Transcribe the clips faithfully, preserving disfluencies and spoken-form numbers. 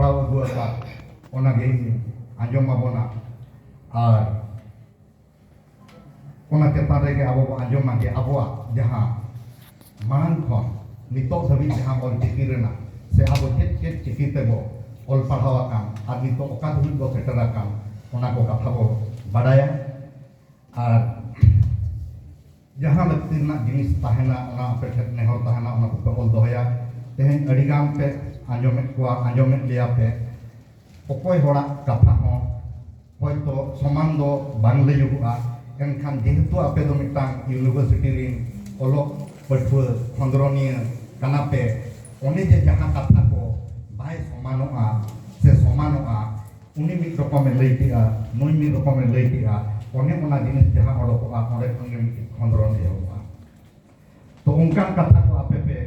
ᱯᱟᱲᱦᱟᱣ ᱟᱹᱜᱩ ᱟᱠᱟᱫ, ᱚᱱᱟᱜᱮ ᱤᱧ ᱟᱸᱡᱚᱢ ᱟᱵᱚᱱᱟ᱾ ᱟᱨ ᱚᱱᱟ ᱪᱮᱛᱟᱱ ᱨᱮᱜᱮ ᱟᱵᱚ ᱵᱚᱱ ᱟᱸᱡᱚᱢᱟ ᱡᱮ ᱟᱵᱚᱣᱟᱜ ᱡᱟᱦᱟᱸ ᱢᱟᱲᱟᱝ ᱠᱷᱚᱱ ᱱᱤᱛᱚᱜ ᱫᱷᱟᱹᱵᱤᱡ ᱡᱟᱦᱟᱸ ᱚᱞ ᱪᱤᱠᱤ ᱨᱮᱱᱟᱜ ᱥᱮ ᱟᱵᱚ ᱪᱮᱫ ᱪᱮᱫ ᱪᱤᱠᱤ ᱛᱮᱵᱚ ᱚᱞ ᱯᱟᱲᱦᱟᱣ ᱟᱠᱟᱱ ᱟᱨ ᱱᱤᱛᱚᱜ ᱚᱠᱟ ᱫᱷᱟᱹᱵᱤᱡ ᱵᱚ ᱥᱮᱴᱮᱨ ᱟᱠᱟᱱ, ᱚᱱᱟ ᱠᱚ ᱠᱟᱛᱷᱟ ᱵᱚ ᱵᱟᱰᱟᱭᱟ᱾ ᱟᱨ ᱡᱟᱦᱟᱸ ᱞᱟᱹᱠᱛᱤ ᱨᱮᱱᱟᱜ ᱡᱤᱱᱤᱥ ᱛᱟᱦᱮᱱᱟ, ᱚᱱᱟ ᱟᱯᱮ ᱴᱷᱮᱱ ᱱᱮᱦᱚᱨ ᱛᱟᱦᱮᱱᱟ, ᱚᱱᱟ ᱠᱚᱯᱮ ᱚᱞ ᱫᱚᱦᱚᱭᱟ᱾ ᱛᱮᱦᱮᱧ ᱟᱹᱰᱤ ᱜᱟᱱ ᱯᱮ ᱟᱸᱡᱚᱢᱮᱫ ᱠᱚᱣᱟ, ᱟᱸᱡᱚᱢᱮᱫ ᱞᱮᱭᱟ ᱯᱮ, ᱚᱠᱚᱭ ᱦᱚᱲᱟᱜ ᱠᱟᱛᱷᱟ ᱦᱚᱸ ᱦᱚᱭᱛᱚ ᱥᱚᱢᱟᱱ ᱫᱚ ᱵᱟᱝ ᱞᱟᱹᱭᱚᱜᱚᱜᱼᱟ, ᱮᱱᱠᱷᱟᱱ ᱡᱮᱦᱮᱛᱩ ᱟᱯᱮ ᱫᱚ ᱢᱤᱫᱴᱟᱝ ᱤᱭᱩᱱᱤᱵᱷᱟᱨᱥᱤᱴᱤ ᱨᱤᱱ ᱚᱞᱚᱜ ᱯᱟᱹᱴᱷᱩᱣᱟᱹ ᱠᱷᱚᱸᱫᱽᱨᱚᱱᱤᱭᱟᱹ ᱠᱟᱱᱟ ᱯᱮ, ᱚᱱᱮ ᱡᱮ ᱡᱟᱦᱟᱸ ᱠᱟᱛᱷᱟ ᱠᱚ ᱵᱟᱭ ᱥᱚᱢᱟᱱᱚᱜᱼᱟ ᱥᱮ ᱥᱚᱢᱟᱱᱚᱜᱼᱟ, ᱩᱱᱤ ᱢᱤᱫ ᱨᱚᱠᱚᱢᱮ ᱞᱟᱹᱭ ᱠᱮᱜᱼᱟ, ᱱᱩᱭ ᱢᱤᱫ ᱨᱚᱠᱚᱢᱮ ᱞᱟᱹᱭ ᱠᱮᱜᱼᱟ, ᱚᱱᱮ ᱚᱱᱟ ᱡᱤᱱᱤᱥ ᱡᱟᱦᱟᱸ ᱚᱰᱚᱠᱚᱜᱼᱟ, ᱚᱸᱰᱮ ᱠᱷᱚᱱ ᱜᱮ ᱢᱤᱫᱴᱤᱡ ᱠᱷᱚᱸᱫᱽᱨᱚᱱ ᱮᱦᱚᱵᱚᱜᱼᱟ᱾ ᱛᱚ ᱚᱱᱠᱟᱱ ᱠᱟᱛᱷᱟ ᱠᱚ ᱟᱯᱮ ᱯᱮ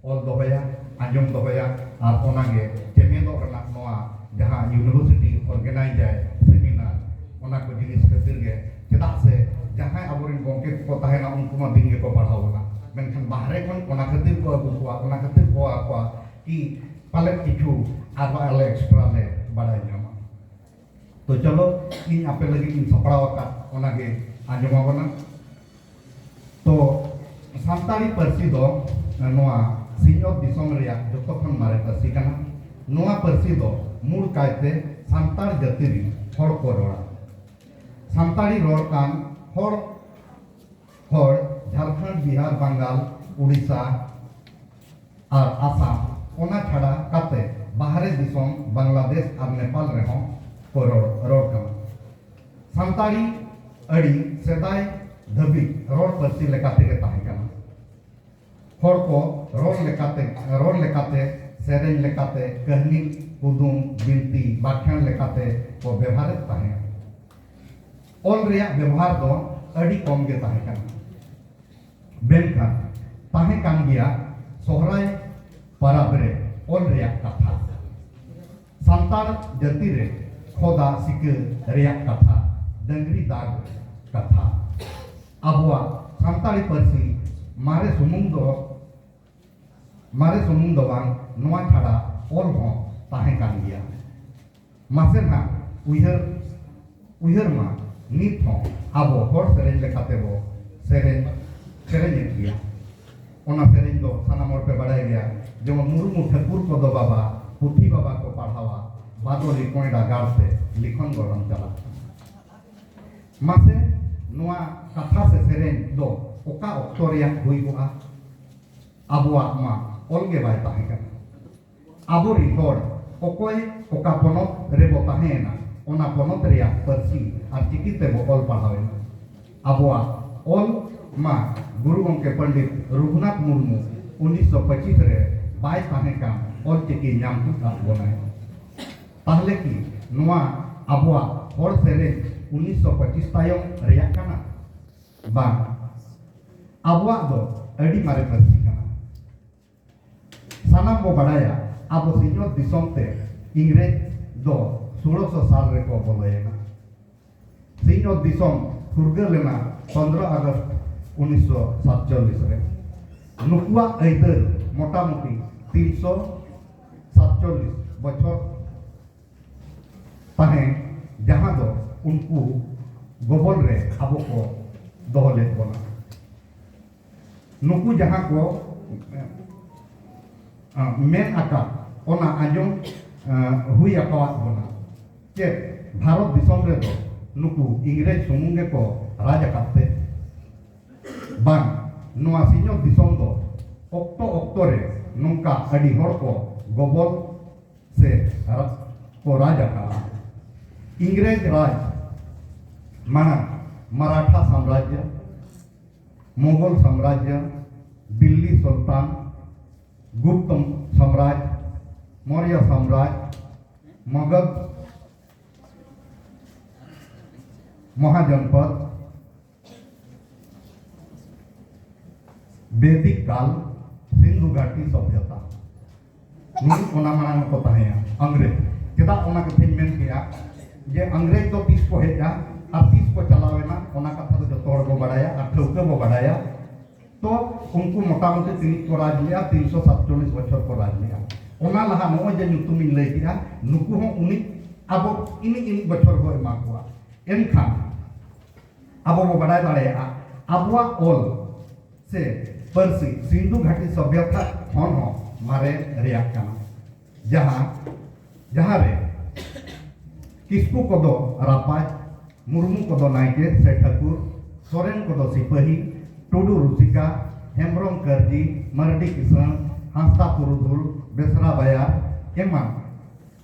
ᱚᱞ ᱫᱚᱦᱚᱭᱟ, ᱟᱸᱡᱚᱢ ᱫᱚᱦᱚᱭᱟ, ᱟᱨ ᱚᱱᱟᱜᱮ ᱪᱮᱢᱮᱫᱚᱜ ᱨᱮᱱᱟᱜ ᱱᱚᱣᱟ ᱡᱟᱦᱟᱸ ᱤᱭᱩᱱᱤᱵᱷᱟᱨᱥᱤᱴᱤ ᱚᱨᱜᱮᱱᱟᱭᱤᱡᱟᱭ ᱥᱮᱢᱤᱱᱟᱨ, ᱚᱱᱟ ᱠᱚ ᱡᱤᱱᱤᱥ ᱠᱷᱟᱹᱛᱤᱨ ᱜᱮ᱾ ᱪᱮᱫᱟᱜ ᱥᱮ ᱡᱟᱦᱟᱸᱭ ᱟᱵᱚᱨᱮᱱ ᱜᱚᱢᱠᱮ ᱠᱚᱠᱚ ᱛᱟᱦᱮᱱᱟ, ᱩᱱᱠᱩ ᱢᱟ ᱫᱤᱱ ᱜᱮᱠᱚ ᱯᱟᱲᱦᱟᱣ ᱵᱚᱱᱟ, ᱢᱮᱱᱠᱷᱟᱱ ᱵᱟᱦᱨᱮ ᱠᱷᱚᱱ ᱚᱱᱟ ᱠᱷᱟᱹᱛᱤᱨ ᱠᱚ ᱟᱹᱜᱩ ᱠᱚᱣᱟ, ᱚᱱᱟ ᱠᱷᱟᱹᱛᱤᱨ ᱠᱚ ᱦᱚᱦᱚ ᱟᱠᱚᱣᱟ ᱠᱤ ᱯᱟᱞᱮᱫ ᱠᱤᱪᱷᱩ ᱟᱨᱦᱚᱸ ᱟᱞᱮ ᱮᱠᱥᱴᱨᱟ ᱞᱮ ᱵᱟᱲᱟᱭ ᱧᱟᱢᱟ᱾ ᱛᱚ ᱪᱚᱞᱚ, ᱤᱧ ᱟᱯᱮ ᱞᱟᱹᱜᱤᱫ ᱤᱧ ᱥᱟᱯᱲᱟᱣ ᱟᱠᱟᱫ, ᱚᱱᱟᱜᱮ ᱟᱸᱡᱚᱢ ᱟᱵᱚᱱᱟ᱾ ᱛᱚ ᱥᱟᱱᱛᱟᱲᱤ ᱯᱟᱹᱨᱥᱤ ᱫᱚ ᱱᱚᱣᱟ ᱥᱤᱧᱚᱛ ᱫᱤᱥᱚᱢ ᱨᱮᱭᱟᱜ ᱡᱚᱛᱚ ᱠᱷᱚᱱ ᱢᱟᱨᱮ ᱯᱟᱹᱨᱥᱤ ᱠᱟᱱᱟ᱾ ᱱᱚᱣᱟ ᱯᱟᱹᱨᱥᱤ ᱫᱚ ᱢᱩᱲ ᱠᱟᱭᱛᱮ ᱥᱟᱱᱛᱟᱲ ᱡᱟᱹᱛᱤ ᱨᱤᱱ ᱦᱚᱲ ᱠᱚ ᱨᱚᱲᱟ᱾ ᱥᱟᱱᱛᱟᱲᱤ ᱨᱚᱲ ᱠᱟᱱ ᱦᱚᱲ, ᱦᱚᱲ ᱡᱷᱟᱲᱠᱷᱚᱸᱰ, ᱵᱤᱦᱟᱨ, ᱵᱟᱝᱜᱟᱞ, ᱩᱲᱤᱥᱥᱟ ᱟᱨ ᱟᱥᱟᱢ, ᱚᱱᱟ ᱪᱷᱟᱰᱟ ᱠᱟᱛᱮ ᱵᱟᱦᱨᱮ ᱫᱤᱥᱚᱢ ᱵᱟᱝᱞᱟᱫᱮᱥ ᱟᱨ ᱱᱮᱯᱟᱞ ᱨᱮᱦᱚᱸ ᱠᱚ ᱨᱚᱲ, ᱨᱚᱲ ᱠᱟᱱᱟ᱾ ᱥᱟᱱᱛᱟᱲᱤ ᱟᱹᱰᱤ ᱥᱮᱫᱟᱭ ᱫᱷᱟᱹᱵᱤᱡ ᱨᱚᱲ ᱯᱟᱹᱨᱥᱤ ᱞᱮᱠᱟ ᱛᱮᱜᱮ ᱛᱟᱦᱮᱸ ᱠᱟᱱᱟ᱾ ᱦᱚᱲ ᱠᱚ ᱨᱚᱲ ᱞᱮᱠᱟᱛᱮ, ᱨᱚᱲ ᱞᱮᱠᱟᱛᱮ, ᱥᱮᱨᱮᱧ ᱞᱮᱠᱟᱛᱮ, ᱠᱟᱹᱦᱱᱤ, ᱠᱩᱫᱩᱢ, ᱵᱤᱱᱛᱤ, ᱵᱟᱠᱷᱮᱬ ᱞᱮᱠᱟᱛᱮ ᱠᱚ ᱵᱮᱵᱷᱟᱨᱮᱫ ᱛᱟᱦᱮᱸᱫ᱾ ᱚᱞ ᱨᱮᱭᱟᱜ ᱵᱮᱵᱚᱦᱟᱨ ᱫᱚ ᱟᱹᱰᱤ ᱠᱚᱢ ᱜᱮ ᱛᱟᱦᱮᱸ ᱠᱟᱱᱟ, ᱢᱮᱱᱠᱷᱟᱱ ᱛᱟᱦᱮᱸ ᱠᱟᱱ ᱜᱮᱭᱟ ᱥᱚᱦᱨᱟᱭ ᱯᱟᱨᱟᱵᱽ ᱨᱮ ᱚᱞ ᱨᱮᱭᱟᱜ ᱠᱟᱛᱷᱟ, ᱥᱟᱱᱛᱟᱲ ᱡᱟᱹᱛᱤ ᱨᱮ ᱠᱷᱚᱫᱟ ᱥᱤᱠᱟᱹ ᱨᱮᱭᱟᱜ ᱠᱟᱛᱷᱟ, ᱰᱟᱹᱝᱨᱤ ᱫᱟᱜ ᱠᱟᱛᱷᱟ᱾ ᱟᱵᱚᱣᱟᱜ ᱥᱟᱱᱛᱟᱲᱤ ᱯᱟᱹᱨᱥᱤ ᱢᱟᱨᱮ ᱥᱩᱢᱩᱝ ᱫᱚ ᱢᱟᱨᱮ ᱥᱩᱢᱩᱝ ᱫᱚ ᱵᱟᱝ, ᱱᱚᱣᱟ ᱪᱷᱟᱰᱟ ᱚᱞ ᱦᱚᱸ ᱛᱟᱦᱮᱸ ᱠᱟᱱ ᱜᱮᱭᱟ᱾ ᱢᱟᱥᱮ ᱱᱟᱦᱟᱜ ᱩᱭᱦᱟᱹᱨ ᱩᱭᱦᱟᱹᱨ ᱢᱟ, ᱱᱤᱛ ᱦᱚᱸ ᱟᱵᱚ ᱦᱚᱲ ᱥᱮᱨᱮᱧ ᱞᱮᱠᱟᱛᱮ ᱵᱚ ᱥᱮᱨᱮᱧ ᱥᱮᱨᱮᱧᱮᱫ ᱜᱮᱭᱟ᱾ ᱚᱱᱟ ᱥᱮᱨᱮᱧ ᱫᱚ ᱥᱟᱱᱟᱢ ᱦᱚᱲ ᱯᱮ ᱵᱟᱲᱟᱭ ᱜᱮᱭᱟ, ᱡᱮᱢᱚᱱ ᱢᱩᱨᱢᱩ ᱴᱷᱟᱹᱠᱩᱨ ᱠᱚᱫᱚ ᱵᱟᱵᱟ, ᱯᱩᱛᱷᱤ ᱵᱟᱵᱟ ᱠᱚ ᱯᱟᱲᱦᱟᱣᱟ, ᱵᱟᱫᱚᱞᱤ ᱠᱚᱸᱭᱰᱟ ᱜᱟᱲ ᱛᱮ ᱞᱤᱠᱷᱚᱱ ᱜᱚᱲᱦᱚᱱ ᱪᱟᱞᱟᱜ ᱠᱟᱱᱟ᱾ ᱢᱟᱥᱮ, ᱱᱚᱣᱟ ᱠᱟᱛᱷᱟ ᱥᱮ ᱥᱮᱨᱮᱧ ᱫᱚ ᱚᱠᱟ ᱚᱠᱛᱚ ᱨᱮᱭᱟᱜ ᱦᱩᱭ ᱠᱚᱜᱼᱟ? ᱟᱵᱚᱣᱟᱜ ᱢᱟ ᱚᱞ ᱜᱮ ᱵᱟᱭ ᱛᱟᱦᱮᱸ ᱠᱟᱱᱟ᱾ ᱟᱵᱚᱨᱤᱱ ᱦᱚᱲ ᱚᱠᱚᱭ ᱚᱠᱟ ᱯᱚᱱᱚᱛ ᱨᱮᱵᱚ ᱛᱟᱦᱮᱸᱭᱮᱱᱟ, ᱚᱱᱟ ᱯᱚᱱᱚᱛ ᱨᱮᱭᱟᱜ ᱯᱟᱹᱨᱥᱤ ᱟᱨ ᱪᱤᱠᱤ ᱛᱮᱵᱚ ᱚᱞ ᱯᱟᱲᱦᱟᱣᱮᱱᱟ᱾ ᱟᱵᱚᱣᱟᱜ ᱚᱞ ᱢᱟ ᱜᱩᱨᱩ ᱜᱚᱢᱠᱮ ᱯᱚᱱᱰᱤᱛ ᱨᱚᱜᱷᱩᱱᱟᱛᱷ ᱢᱩᱨᱢᱩ ᱩᱱᱤᱥᱥᱚ ᱯᱚᱸᱪᱤᱥ ᱨᱮ ᱵᱟᱭ ᱛᱟᱦᱮᱸ ᱠᱟᱱ ᱚᱞ ᱪᱤᱠᱤ ᱧᱟᱢ ᱛᱩᱫ ᱟᱫ ᱵᱚᱱᱟᱭ᱾ ᱛᱟᱦᱞᱮ ᱠᱤ ᱱᱚᱣᱟ ᱟᱵᱚᱣᱟᱜ ᱦᱚᱲ ᱥᱮᱨᱮᱧ ᱩᱱᱤᱥᱥᱚ ᱯᱚᱸᱪᱤᱥ ᱛᱟᱭᱚᱢ ᱨᱮᱭᱟᱜ ᱠᱟᱱᱟ? ᱵᱟᱝ, ᱟᱵᱚᱣᱟᱜ ᱫᱚ ᱟᱹᱰᱤ ᱢᱟᱨᱮ ᱯᱟᱹᱨᱥᱤ ᱠᱟᱱᱟ᱾ ᱥᱟᱱᱟᱢ ᱵᱚ ᱵᱟᱲᱟᱭᱟ, ᱟᱵᱚ ᱥᱤᱧᱚᱛ ᱫᱤᱥᱚᱢ ᱛᱮ ᱤᱝᱨᱮᱡᱽ ᱫᱚ ᱥᱳᱞᱳᱥᱚ ᱥᱟᱞ ᱨᱮᱠᱚ ᱵᱚᱞᱚᱭᱮᱱᱟ᱾ ᱥᱤᱧᱚᱛ ᱫᱤᱥᱚᱢ ᱯᱷᱩᱨᱜᱟᱹᱞ ᱞᱮᱱᱟ ᱯᱚᱱᱫᱽᱨᱚ ᱟᱜᱚᱥᱴ ᱩᱱᱤᱥᱥᱚ ᱥᱟᱛᱪᱚᱞᱞᱤᱥ ᱨᱮ᱾ ᱱᱩᱠᱩᱣᱟᱜ ᱟᱹᱭᱫᱟᱹᱨ ᱢᱚᱴᱟᱢᱩᱴᱤ ᱛᱤᱱᱥᱚ ᱥᱟᱛᱪᱚᱞᱞᱤᱥ ᱵᱚᱪᱷᱚᱨ ᱛᱟᱦᱮᱸ, ᱡᱟᱦᱟᱸ ᱫᱚ ᱩᱱᱠᱩ ᱜᱚᱵᱚᱞ ᱨᱮ ᱟᱵᱚ ᱠᱚ ᱫᱚᱦᱚ ᱞᱮᱫ ᱵᱚᱱᱟ᱾ ᱱᱩᱠᱩ ᱡᱟᱦᱟᱸ ᱠᱚ, ᱟ, ᱢᱮᱱ ᱟᱠᱟᱫ, ᱚᱱᱟ ᱟᱸᱡᱚᱢ, ᱟ, ᱦᱩᱭ ᱟᱠᱟᱣᱟᱫ ᱵᱚᱱᱟ᱾ ᱪᱮᱫ ᱵᱷᱟᱨᱚᱛ ᱫᱤᱥᱚᱢ ᱨᱮᱫᱚ ᱱᱩᱠᱩ ᱤᱝᱨᱮᱡᱽ ᱥᱩᱢᱩᱝ ᱜᱮᱠᱚ ᱨᱟᱡᱽ ᱟᱠᱟᱫ ᱛᱮ? ᱵᱟᱝ, ᱱᱚᱣᱟ ᱥᱤᱧᱚᱛ ᱫᱤᱥᱚᱢ ᱫᱚ ᱚᱠᱛᱚ ᱚᱠᱛᱚ ᱨᱮ ᱱᱚᱝᱠᱟ ᱟᱹᱰᱤ ᱦᱚᱲ ᱠᱚ ᱜᱚᱵᱚᱞ ᱥᱮ ᱨᱟ-, ᱠᱚ ᱨᱟᱡᱽ ᱟᱠᱟᱫᱼᱟ᱾ ᱤᱝᱨᱮᱡᱽ ᱨᱟᱡᱽ ᱢᱟᱲᱟᱝ ᱢᱟᱨᱟᱴᱷᱟ ᱥᱟᱢᱨᱟᱡᱽᱭᱚ, ᱢᱳᱜᱚᱞ ᱥᱟᱢᱨᱟᱡᱽᱭᱚ, ᱫᱤᱞᱞᱤ ᱥᱩᱞᱛᱟᱱ, ᱜᱩᱯᱛᱚ ᱥᱟᱢᱨᱟᱡᱽ, ᱢᱚᱨᱭᱚ ᱥᱟᱢᱨᱟᱡᱽ, ᱢᱚᱜᱚᱫᱷ ᱢᱚᱦᱟᱡᱚᱱᱯᱚᱫᱽ, ᱵᱮᱫᱤᱠ ᱠᱟᱞ, ᱥᱤᱱᱫᱷᱩ ᱜᱷᱟᱴᱤ ᱥᱚᱵᱷᱭᱚᱛᱟ᱾ ᱱᱩᱠᱩ ᱚᱱᱟ ᱢᱟᱲᱟᱝ ᱠᱚ ᱛᱟᱦᱮᱸᱭᱟ ᱟᱝᱨᱮᱡᱽ᱾ ᱪᱮᱫᱟᱜ ᱚᱱᱟ ᱠᱟᱛᱷᱟᱧ ᱢᱮᱱ ᱠᱮᱜᱼᱟ ᱡᱮ ᱟᱝᱨᱮᱡᱽ ᱫᱚ ᱛᱤᱥ ᱠᱚ ᱦᱮᱡᱼᱟ ᱟᱨ ᱛᱤᱥ ᱠᱚ ᱪᱟᱞᱟᱣ ᱮᱱᱟ, ᱚᱱᱟ ᱠᱟᱛᱷᱟ ᱫᱚ ᱡᱚᱛᱚ ᱦᱚᱲ ᱵᱚ ᱵᱟᱲᱟᱭᱟ ᱟᱨ ᱴᱷᱟᱹᱣᱠᱟᱹ ᱵᱚ ᱵᱟᱲᱟᱭᱟ᱾ ᱛᱚ ᱩᱱᱠᱩ ᱢᱚᱴᱟᱢᱩᱴᱤ ᱛᱤᱱᱤᱡ ᱠᱚ ᱨᱟᱡᱽ ᱞᱮᱜᱼᱟ? ᱛᱤᱱᱥᱚ ᱥᱟᱛᱪᱚᱞᱞᱤᱥ ᱵᱚᱪᱷᱚᱨ ᱠᱚ ᱨᱟᱡᱽ ᱞᱮᱜᱼᱟ᱾ ᱚᱱᱟ ᱞᱟᱦᱟ ᱱᱚᱜᱼᱚᱭ ᱡᱮ ᱧᱩᱛᱩᱢᱤᱧ ᱞᱟᱹᱭ ᱠᱮᱜᱼᱟ, ᱱᱩᱠᱩ ᱦᱚᱸ ᱩᱱᱤ ᱟᱵᱚ ᱤᱱᱤᱡ ᱤᱱᱤᱡ ᱵᱚᱪᱷᱚᱨ ᱵᱚ ᱮᱢᱟ ᱠᱚᱣᱟ᱾ ᱮᱱᱠᱷᱟᱱ ᱟᱵᱚ ᱵᱚ ᱵᱟᱰᱟᱭ ᱫᱟᱲᱮᱭᱟᱜᱼᱟ, ᱟᱵᱚᱣᱟᱜ ᱚᱞ ᱥᱮ ᱯᱟᱹᱨᱥᱤ ᱥᱤᱱᱫᱷᱩ ᱜᱷᱟᱹᱴᱤ ᱥᱚᱵᱷᱭᱚᱛᱟ ᱠᱷᱚᱱ ᱦᱚᱸ ᱢᱟᱨᱮ ᱨᱮᱭᱟᱜ ᱠᱟᱱᱟ, ᱡᱟᱦᱟᱸ ᱡᱟᱦᱟᱸ ᱨᱮ ᱠᱤᱥᱠᱩ ᱠᱚᱫᱚ ᱨᱟᱯᱟᱡᱽ, ᱢᱩᱨᱢᱩ ᱠᱚᱫᱚ ᱱᱟᱭᱠᱮ ᱥᱮ ᱴᱷᱟᱹᱠᱩᱨ, ᱥᱚᱨᱮᱱ ᱠᱚᱫᱚ ᱥᱤᱯᱟᱹᱦᱤ, ᱴᱩᱰᱩ ᱨᱩᱥᱤᱠᱟ, ᱦᱮᱢᱵᱽᱨᱚᱢ ᱠᱟᱹᱨᱡᱤ, ᱢᱟᱹᱨᱰᱤ ᱠᱤᱥᱟᱹᱬ, ᱦᱟᱸᱥᱫᱟ ᱯᱩᱨᱩᱫᱷᱩᱞ, ᱵᱮᱥᱨᱟ ᱵᱟᱭᱟᱨ ᱮᱢᱟᱱ᱾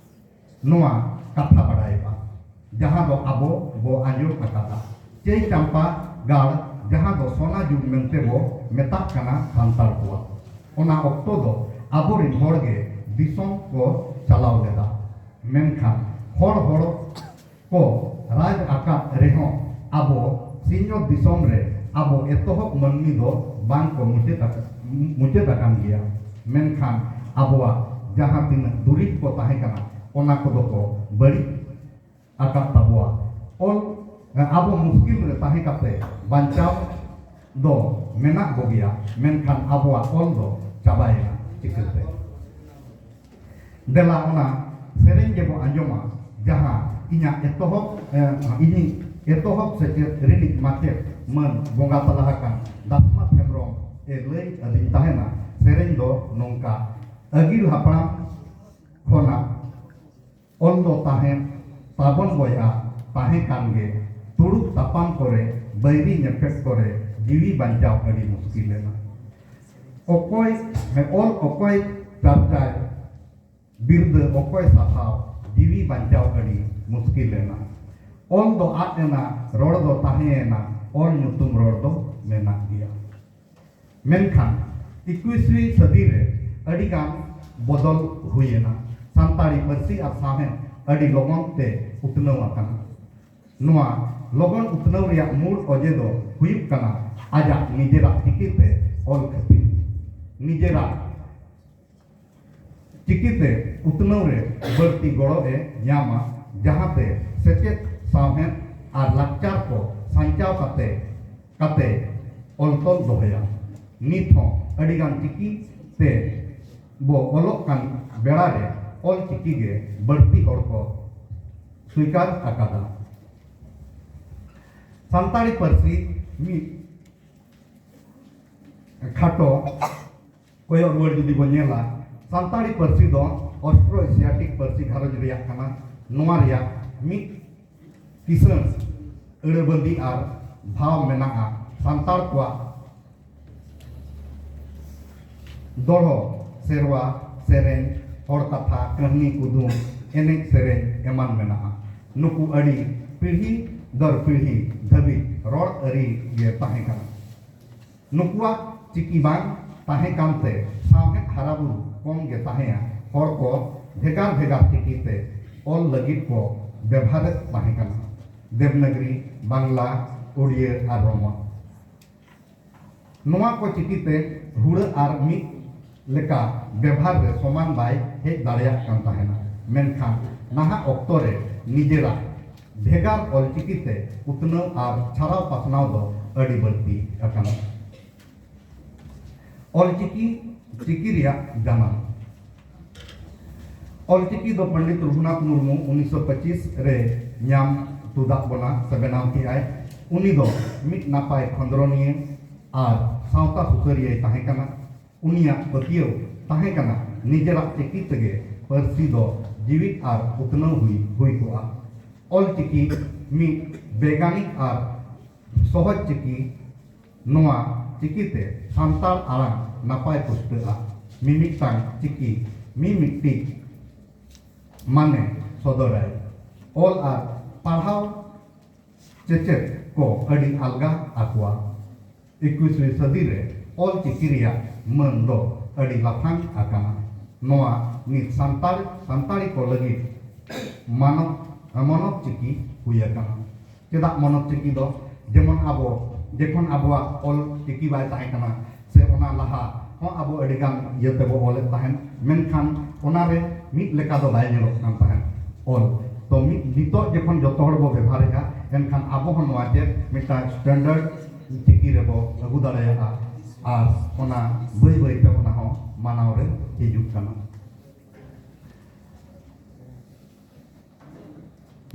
ᱱᱚᱣᱟ ᱠᱟᱛᱷᱟ ᱵᱟᱰᱟᱭᱚᱜᱼᱟ, ᱡᱟᱦᱟᱸ ᱫᱚ ᱟᱵᱚ ᱵᱚ ᱟᱸᱡᱚᱢ ᱟᱠᱟᱫᱟ᱾ ᱪᱟᱹᱭ ᱪᱟᱢᱯᱟ ᱜᱟᱲ, ᱡᱟᱦᱟᱸ ᱫᱚ ᱥᱚᱱᱟ ᱡᱩᱜᱽ ᱢᱮᱱᱛᱮ ᱵᱚ ᱢᱮᱛᱟᱜ ᱠᱟᱱᱟ ᱥᱟᱱᱛᱟᱲ ᱠᱚᱣᱟᱜ᱾ ᱚᱱᱟ ᱚᱠᱛᱚ ᱫᱚ ᱟᱵᱚᱨᱤᱱ ᱦᱚᱲ ᱜᱮ ᱫᱤᱥᱚᱢ ᱠᱚ ᱪᱟᱞᱟᱣ ᱞᱮᱫᱟ᱾ ᱢᱮᱱᱠᱷᱟᱱ ᱦᱚᱲ ᱦᱚᱲ ᱠᱚ ᱨᱟᱡᱽ ᱟᱠᱟᱫ ᱨᱮᱦᱚᱸ, ᱟᱵᱚ ᱥᱤᱧᱚᱛ ᱫᱤᱥᱚᱢ ᱨᱮ ᱟᱵᱚ ᱮᱛᱚᱦᱚᱵ ᱢᱟᱹᱱᱢᱤ ᱫᱚ ᱵᱟᱝ ᱠᱚ ᱢᱩᱪᱟᱹᱫ ᱟᱠᱟᱫ, ᱢᱩᱪᱟᱹᱫ ᱟᱠᱟᱱ ᱜᱮᱭᱟ᱾ ᱢᱮᱱᱠᱷᱟᱱ ᱟᱵᱚᱣᱟᱜ ᱡᱟᱦᱟᱸ ᱛᱤᱱᱟᱹᱜ ᱫᱩᱨᱤᱵᱽ ᱠᱚ ᱛᱟᱦᱮᱸ ᱠᱟᱱᱟ, ᱚᱱᱟ ᱠᱚᱫᱚ ᱠᱚ ᱵᱟᱹᱲᱤᱡ ᱟᱠᱟᱫ ᱛᱟᱵᱚᱣᱟ᱾ ᱚᱞ, ᱟᱵᱚ ᱢᱩᱥᱠᱤᱞ ᱨᱮ ᱛᱟᱦᱮᱸ ᱠᱟᱛᱮ ᱵᱟᱧᱪᱟᱣ ᱫᱚ ᱢᱮᱱᱟᱜ ᱵᱚᱜᱮᱭᱟ, ᱢᱮᱱᱠᱷᱟᱱ ᱟᱵᱚᱣᱟᱜ ᱚᱞ ᱫᱚ ᱪᱟᱵᱟᱭᱮᱱᱟ ᱪᱤᱠᱟᱹᱛᱮ? ᱫᱮᱞᱟ ᱚᱱᱟ ᱥᱮᱨᱮᱧ ᱜᱮᱵᱚ ᱟᱸᱡᱚᱢᱟ, ᱡᱟᱦᱟᱸ ᱤᱧᱟᱹᱜ ᱮᱛᱚᱦᱚᱵ, ᱮ, ᱤᱧᱤᱡ ᱮᱛᱚᱦᱚᱵ ᱥᱮᱪᱮᱫ ᱨᱤᱱᱤᱡ ᱢᱟᱪᱮᱫ ᱢᱟᱹᱱ ᱵᱚᱸᱜᱟ ᱛᱟᱞᱟ ᱟᱠᱟᱱ ᱫᱟᱥᱢᱟᱛ ᱦᱮᱢᱵᱽᱨᱚᱢ ᱮ ᱞᱟᱹᱭ ᱟᱹᱫᱤᱧ ᱛᱟᱦᱮᱱᱟ᱾ ᱥᱮᱨᱮᱧ ᱫᱚ ᱱᱚᱝᱠᱟ: ᱟᱹᱜᱤᱞ ᱦᱟᱯᱲᱟᱢ ᱠᱷᱚᱱᱟᱜ ᱚᱞ ᱫᱚ ᱛᱟᱦᱮᱸ ᱛᱟᱵᱚᱱ ᱵᱚᱭᱦᱟ, ᱛᱟᱦᱮᱸ ᱠᱟᱱ ᱜᱮ᱾ ᱛᱩᱲᱩᱠ ᱛᱟᱯᱟᱢ ᱠᱚᱨᱮ, ᱵᱟᱹᱭᱨᱤ ᱧᱮᱯᱮᱫ ᱠᱚᱨᱮ, ᱡᱤᱣᱤ ᱵᱟᱧᱪᱟᱣ ᱟᱹᱰᱤ ᱢᱩᱥᱠᱤᱞ ᱮᱱᱟ᱾ ᱚᱠᱚᱭ, ᱚᱞ ᱚᱠᱚᱭ ᱪᱟᱨᱪᱟᱭ, ᱵᱤᱨᱫᱟᱹ ᱚᱠᱚᱭ ᱥᱟᱯᱷᱟᱣ, ᱡᱤᱣᱤ ᱵᱟᱧᱪᱟᱣ ᱟᱹᱰᱤ ᱢᱩᱥᱠᱤᱞ ᱮᱱᱟ᱾ ᱚᱞ ᱫᱚ ᱟᱫ ᱮᱱᱟ, ᱨᱚᱲ ᱫᱚ ᱛᱟᱦᱮᱸ ᱮᱱᱟ, ᱚᱞ ᱧᱩᱛᱩᱢ ᱨᱚᱲ ᱫᱚ ᱢᱮᱱᱟᱜ ᱜᱮᱭᱟ᱾ ᱢᱮᱱᱠᱷᱟᱱ ᱮᱠᱩᱥᱣᱤ ᱥᱟᱹᱫᱤ ᱨᱮ ᱟᱹᱰᱤ ᱜᱟᱱ ᱵᱚᱫᱚᱞ ᱦᱩᱭ ᱮᱱᱟ᱾ ᱥᱟᱱᱛᱟᱲᱤ ᱯᱟᱹᱨᱥᱤ ᱟᱨ ᱥᱟᱶᱦᱮᱫ ᱟᱹᱰᱤ ᱞᱚᱜᱚᱱ ᱛᱮ ᱩᱛᱱᱟᱹᱣ ᱟᱠᱟᱱᱟ᱾ ᱱᱚᱣᱟ ᱞᱚᱜᱚᱱ ᱩᱛᱱᱟᱹᱣ ᱨᱮᱭᱟᱜ ᱢᱩᱲ ᱚᱡᱮ ᱫᱚ ᱦᱩᱭᱩᱜ ᱠᱟᱱᱟ ᱟᱡᱟᱜ ᱱᱤᱡᱮᱨᱟᱜ ᱪᱤᱠᱤ ᱛᱮ ᱚᱞ ᱠᱷᱟᱹᱛᱤᱨ᱾ ᱱᱤᱡᱮᱨᱟᱜ ᱪᱤᱠᱤ ᱛᱮ ᱩᱛᱱᱟᱹᱣ ᱨᱮ ᱵᱟᱹᱲᱛᱤ ᱜᱚᱲᱚ ᱮ ᱧᱟᱢᱟ, ᱡᱟᱦᱟᱸ ᱛᱮ ᱥᱮᱪᱮᱫ, ᱥᱟᱶᱦᱮᱫ ᱟᱨ ᱞᱟᱠᱪᱟᱨ ᱠᱚ ᱥᱟᱧᱪᱟᱣ ᱠᱟᱛᱮ, ᱠᱟᱛᱮ ᱚᱞ ᱛᱚᱞ ᱫᱚᱦᱚᱭᱟ᱾ ᱱᱤᱛ ᱦᱚᱸ ᱟᱹᱰᱤ ᱜᱟᱱ ᱪᱤᱠᱤ ᱛᱮ ᱵᱚ ᱚᱞᱚᱜ ᱠᱟᱱ ᱵᱮᱲᱟ ᱨᱮ ᱚᱞ ᱪᱤᱠᱤ ᱜᱮ ᱵᱟᱹᱲᱛᱤ ᱦᱚᱲ ᱠᱚ ᱥᱩᱭᱠᱟᱨ ᱟᱠᱟᱫᱟ᱾ ᱥᱟᱱᱛᱟᱲᱤ ᱯᱟᱹᱨᱥᱤ ᱢᱤᱫ ᱠᱷᱟᱴᱚ ᱠᱚᱭᱚᱜ ᱨᱩᱣᱟᱹᱲ ᱡᱩᱫᱤ ᱵᱚᱱ ᱧᱮᱞᱟ, ᱥᱟᱱᱛᱟᱲᱤ ᱯᱟᱹᱨᱥᱤ ᱫᱚ ᱚᱥᱴᱨᱳ ᱮᱥᱤᱭᱟᱴᱤᱠ ᱯᱟᱹᱨᱥᱤ ᱜᱷᱟᱨᱚᱸᱡᱽ ᱨᱮᱭᱟᱜ ᱠᱟᱱᱟ᱾ ᱱᱚᱣᱟ ᱨᱮᱭᱟᱜ ᱢᱤᱫ ᱠᱤᱥᱟᱹᱬ ᱟᱹᱲᱟᱹᱵᱟᱹᱱᱫᱤ ᱟᱨ ᱵᱷᱟᱣ ᱢᱮᱱᱟᱜᱼᱟ᱾ ᱥᱟᱱᱛᱟᱲ ᱠᱚᱣᱟᱜ ᱫᱚᱲᱦᱚ, ᱥᱮᱨᱣᱟ, ᱥᱮᱨᱮᱧ, ᱦᱚᱲ ᱠᱟᱛᱷᱟ, ᱠᱟᱹᱦᱱᱤ, ᱠᱩᱫᱩᱢ, ᱮᱱᱮᱡ ᱥᱮᱨᱮᱧ ᱮᱢᱟᱱ ᱢᱮᱱᱟᱜᱼᱟ᱾ ᱱᱩᱠᱩ ᱟᱹᱰᱤ ᱯᱤᱲᱦᱤ ᱫᱚᱨ ᱯᱤᱲᱦᱤ ᱫᱷᱟᱹᱵᱤᱡ ᱨᱚᱲ ᱟᱹᱨᱤ ᱜᱮ ᱛᱟᱦᱮᱸ ᱠᱟᱱᱟ᱾ ᱱᱩᱠᱩᱣᱟᱜ ᱪᱤᱠᱤ ᱵᱟᱝ ᱛᱟᱦᱮᱸ ᱠᱟᱱᱛᱮ ᱥᱟᱶᱦᱮᱫ ᱦᱟᱨᱟᱵᱩᱨᱩ ᱠᱚᱢ ᱜᱮ ᱛᱟᱦᱮᱸᱭᱟ᱾ ᱦᱚᱲ ᱠᱚ ᱵᱷᱮᱜᱟᱨ ᱵᱷᱮᱜᱟᱨ ᱪᱤᱠᱤ ᱛᱮ ᱚᱞ ᱞᱟᱹᱜᱤᱫ ᱠᱚ ᱵᱮᱵᱷᱟᱨᱮᱫ ᱛᱟᱦᱮᱸ ᱠᱟᱱᱟ, ᱫᱮᱵᱽᱱᱟᱜᱽᱨᱤ, ᱵᱟᱝᱞᱟ, ᱳᱲᱤᱭᱟᱹ ᱟᱨ ᱨᱳᱢᱟᱱ᱾ ᱱᱚᱣᱟ ᱠᱚ ᱪᱤᱠᱤ ᱛᱮ ᱦᱩᱲᱟᱹ ᱟᱨ ᱢᱤᱫ ᱞᱮᱠᱟ ᱵᱮᱵᱷᱟᱨ ᱨᱮ ᱥᱚᱢᱟᱱ ᱵᱟᱭ ᱦᱮᱡ ᱫᱟᱲᱮᱭᱟᱜ ᱠᱟᱱ ᱛᱟᱦᱮᱱᱟ᱾ ᱢᱮᱱᱠᱷᱟᱱ ᱱᱟᱦᱟᱜ ᱚᱠᱛᱚ ᱨᱮ ᱱᱤᱡᱮᱨᱟᱜ ᱵᱷᱮᱜᱟᱨ ᱚᱞᱪᱤᱠᱤ ᱛᱮ ᱩᱛᱱᱟᱹᱣ ᱟᱨ ᱪᱷᱟᱨᱟᱣ ᱯᱟᱥᱱᱟᱣ ᱫᱚ ᱟᱹᱰᱤ ᱵᱟᱹᱲᱛᱤ ᱟᱠᱟᱱᱟ᱾ ᱚᱞᱪᱤᱠᱤ, ᱪᱤᱠᱤ ᱨᱮᱭᱟᱜ ᱡᱟᱱᱟᱢ᱾ ᱚᱞᱪᱤᱠᱤ ᱫᱚ ᱯᱚᱱᱰᱤᱛ ᱨᱚᱜᱷᱩᱱᱟᱛᱷ ᱢᱩᱨᱢᱩ ᱩᱱᱤᱥᱥᱚ ᱯᱚᱸᱪᱤᱥ ᱨᱮ ᱧᱟᱢ ᱛᱩᱫᱟᱜ ᱵᱚᱱᱟ ᱥᱮ ᱵᱮᱱᱟᱣ ᱠᱮᱜᱼᱟᱭ᱾ ᱩᱱᱤ ᱫᱚ ᱢᱤᱫ ᱱᱟᱯᱟᱭ ᱠᱷᱚᱸᱫᱽᱨᱚᱱᱤᱭᱟᱹ ᱟᱨ ᱥᱟᱶᱛᱟ ᱥᱩᱥᱟᱹᱨᱤᱭᱟᱹᱭ ᱛᱟᱦᱮᱸ ᱠᱟᱱᱟ᱾ ᱩᱱᱤᱭᱟᱜ ᱯᱟᱹᱛᱭᱟᱹᱣ ᱛᱟᱦᱮᱸ ᱠᱟᱱᱟ, ᱱᱤᱡᱮᱨᱟᱜ ᱪᱤᱠᱤ ᱛᱮᱜᱮ ᱯᱟᱹᱨᱥᱤ ᱫᱚ ᱡᱤᱣᱤᱫ ᱟᱨ ᱩᱛᱱᱟᱹᱣ ᱦᱩᱭ, ᱦᱩᱭ ᱠᱚᱜᱼᱟ᱾ ᱚᱞᱪᱤᱠᱤ ᱢᱤᱫ ᱵᱮᱭᱜᱟᱱᱤᱠ ᱟᱨ ᱥᱚᱦᱚᱡ ᱪᱤᱠᱤ᱾ ᱱᱚᱣᱟ ᱪᱤᱠᱤ ᱛᱮ ᱥᱟᱱᱛᱟᱲ ᱟᱲᱟᱝ ᱱᱟᱯᱟᱭ ᱯᱩᱥᱴᱟᱹᱜᱼᱟ᱾ ᱢᱤᱢᱤᱫᱴᱟᱝ ᱪᱤᱠᱤ ᱢᱤᱢᱤᱫᱴᱤᱡ ᱢᱟᱱᱮ ᱥᱚᱫᱚᱨᱟᱭ᱾ ᱚᱞ ᱟᱨ ᱯᱟᱲᱦᱟᱣ ᱪᱮᱪᱮᱫ ᱠᱚ ᱟᱹᱰᱤ ᱟᱞᱜᱟ ᱟᱠᱚᱣᱟ᱾ ᱮᱠᱩᱥ ᱥᱟᱹᱫᱤ ᱨᱮ ᱚᱞ ᱪᱤᱠᱤ ᱨᱮᱭᱟᱜ ᱢᱟᱹᱱ ᱫᱚ ᱟᱹᱰᱤ ᱞᱟᱯᱷᱟᱝ ᱟᱠᱟᱱᱟ᱾ ᱱᱚᱣᱟ ᱱᱤᱛ ᱥᱟᱱᱛᱟᱲ, ᱥᱟᱱᱛᱟᱲᱤ ᱠᱚ ᱞᱟᱹᱜᱤᱫ ᱢᱟᱱᱚᱛ, ᱢᱟᱱᱚᱛ ᱪᱤᱠᱤ ᱦᱩᱭ ᱟᱠᱟᱱᱟ᱾ ᱪᱮᱫᱟᱜ ᱢᱟᱱᱚᱛ ᱪᱤᱠᱤ ᱫᱚ? ᱡᱮᱢᱚᱱ ᱟᱵᱚ ᱡᱮᱠᱷᱚᱱ ᱟᱵᱚᱣᱟᱜ ᱚᱞ ᱪᱤᱠᱤ ᱵᱟᱭ ᱛᱟᱦᱮᱸ ᱠᱟᱱᱟ, ᱥᱮ ᱚᱱᱟ ᱞᱟᱦᱟ ᱦᱚᱸ ᱟᱵᱚ ᱟᱹᱰᱤ ᱜᱟᱱ ᱤᱭᱟᱹ ᱛᱮᱵᱚ ᱚᱞᱮᱫ ᱛᱟᱦᱮᱸᱫ, ᱢᱮᱱᱠᱷᱟᱱ ᱚᱱᱟᱨᱮ ᱢᱤᱫ ᱞᱮᱠᱟ ᱫᱚ ᱵᱟᱭ ᱧᱮᱞᱚᱜ ᱠᱟᱱ ᱛᱟᱦᱮᱸᱫ ᱚᱞ᱾ ᱛᱚ ᱢᱤᱫ, ᱱᱤᱛᱚᱜ ᱡᱚᱠᱷᱚᱱ ᱡᱚᱛᱚ ᱦᱚᱲ ᱵᱚ ᱵᱮᱵᱷᱟᱨᱮᱫᱼᱟ, ᱮᱱᱠᱷᱟᱱ ᱟᱵᱚ ᱦᱚᱸ ᱱᱚᱣᱟ ᱪᱮᱫ ᱢᱤᱫᱴᱟᱝ standard ᱪᱤᱠᱤ ᱨᱮᱵᱚ ᱟᱹᱜᱩ ᱫᱟᱲᱮᱭᱟᱜᱼᱟ᱾ ᱟᱨ ᱚᱱᱟ ᱵᱟᱹᱭ ᱵᱟᱹᱭ ᱛᱮ ᱚᱱᱟ ᱦᱚᱸ ᱢᱟᱱᱟᱣ ᱨᱮ ᱦᱤᱡᱩᱜ ᱠᱟᱱᱟ᱾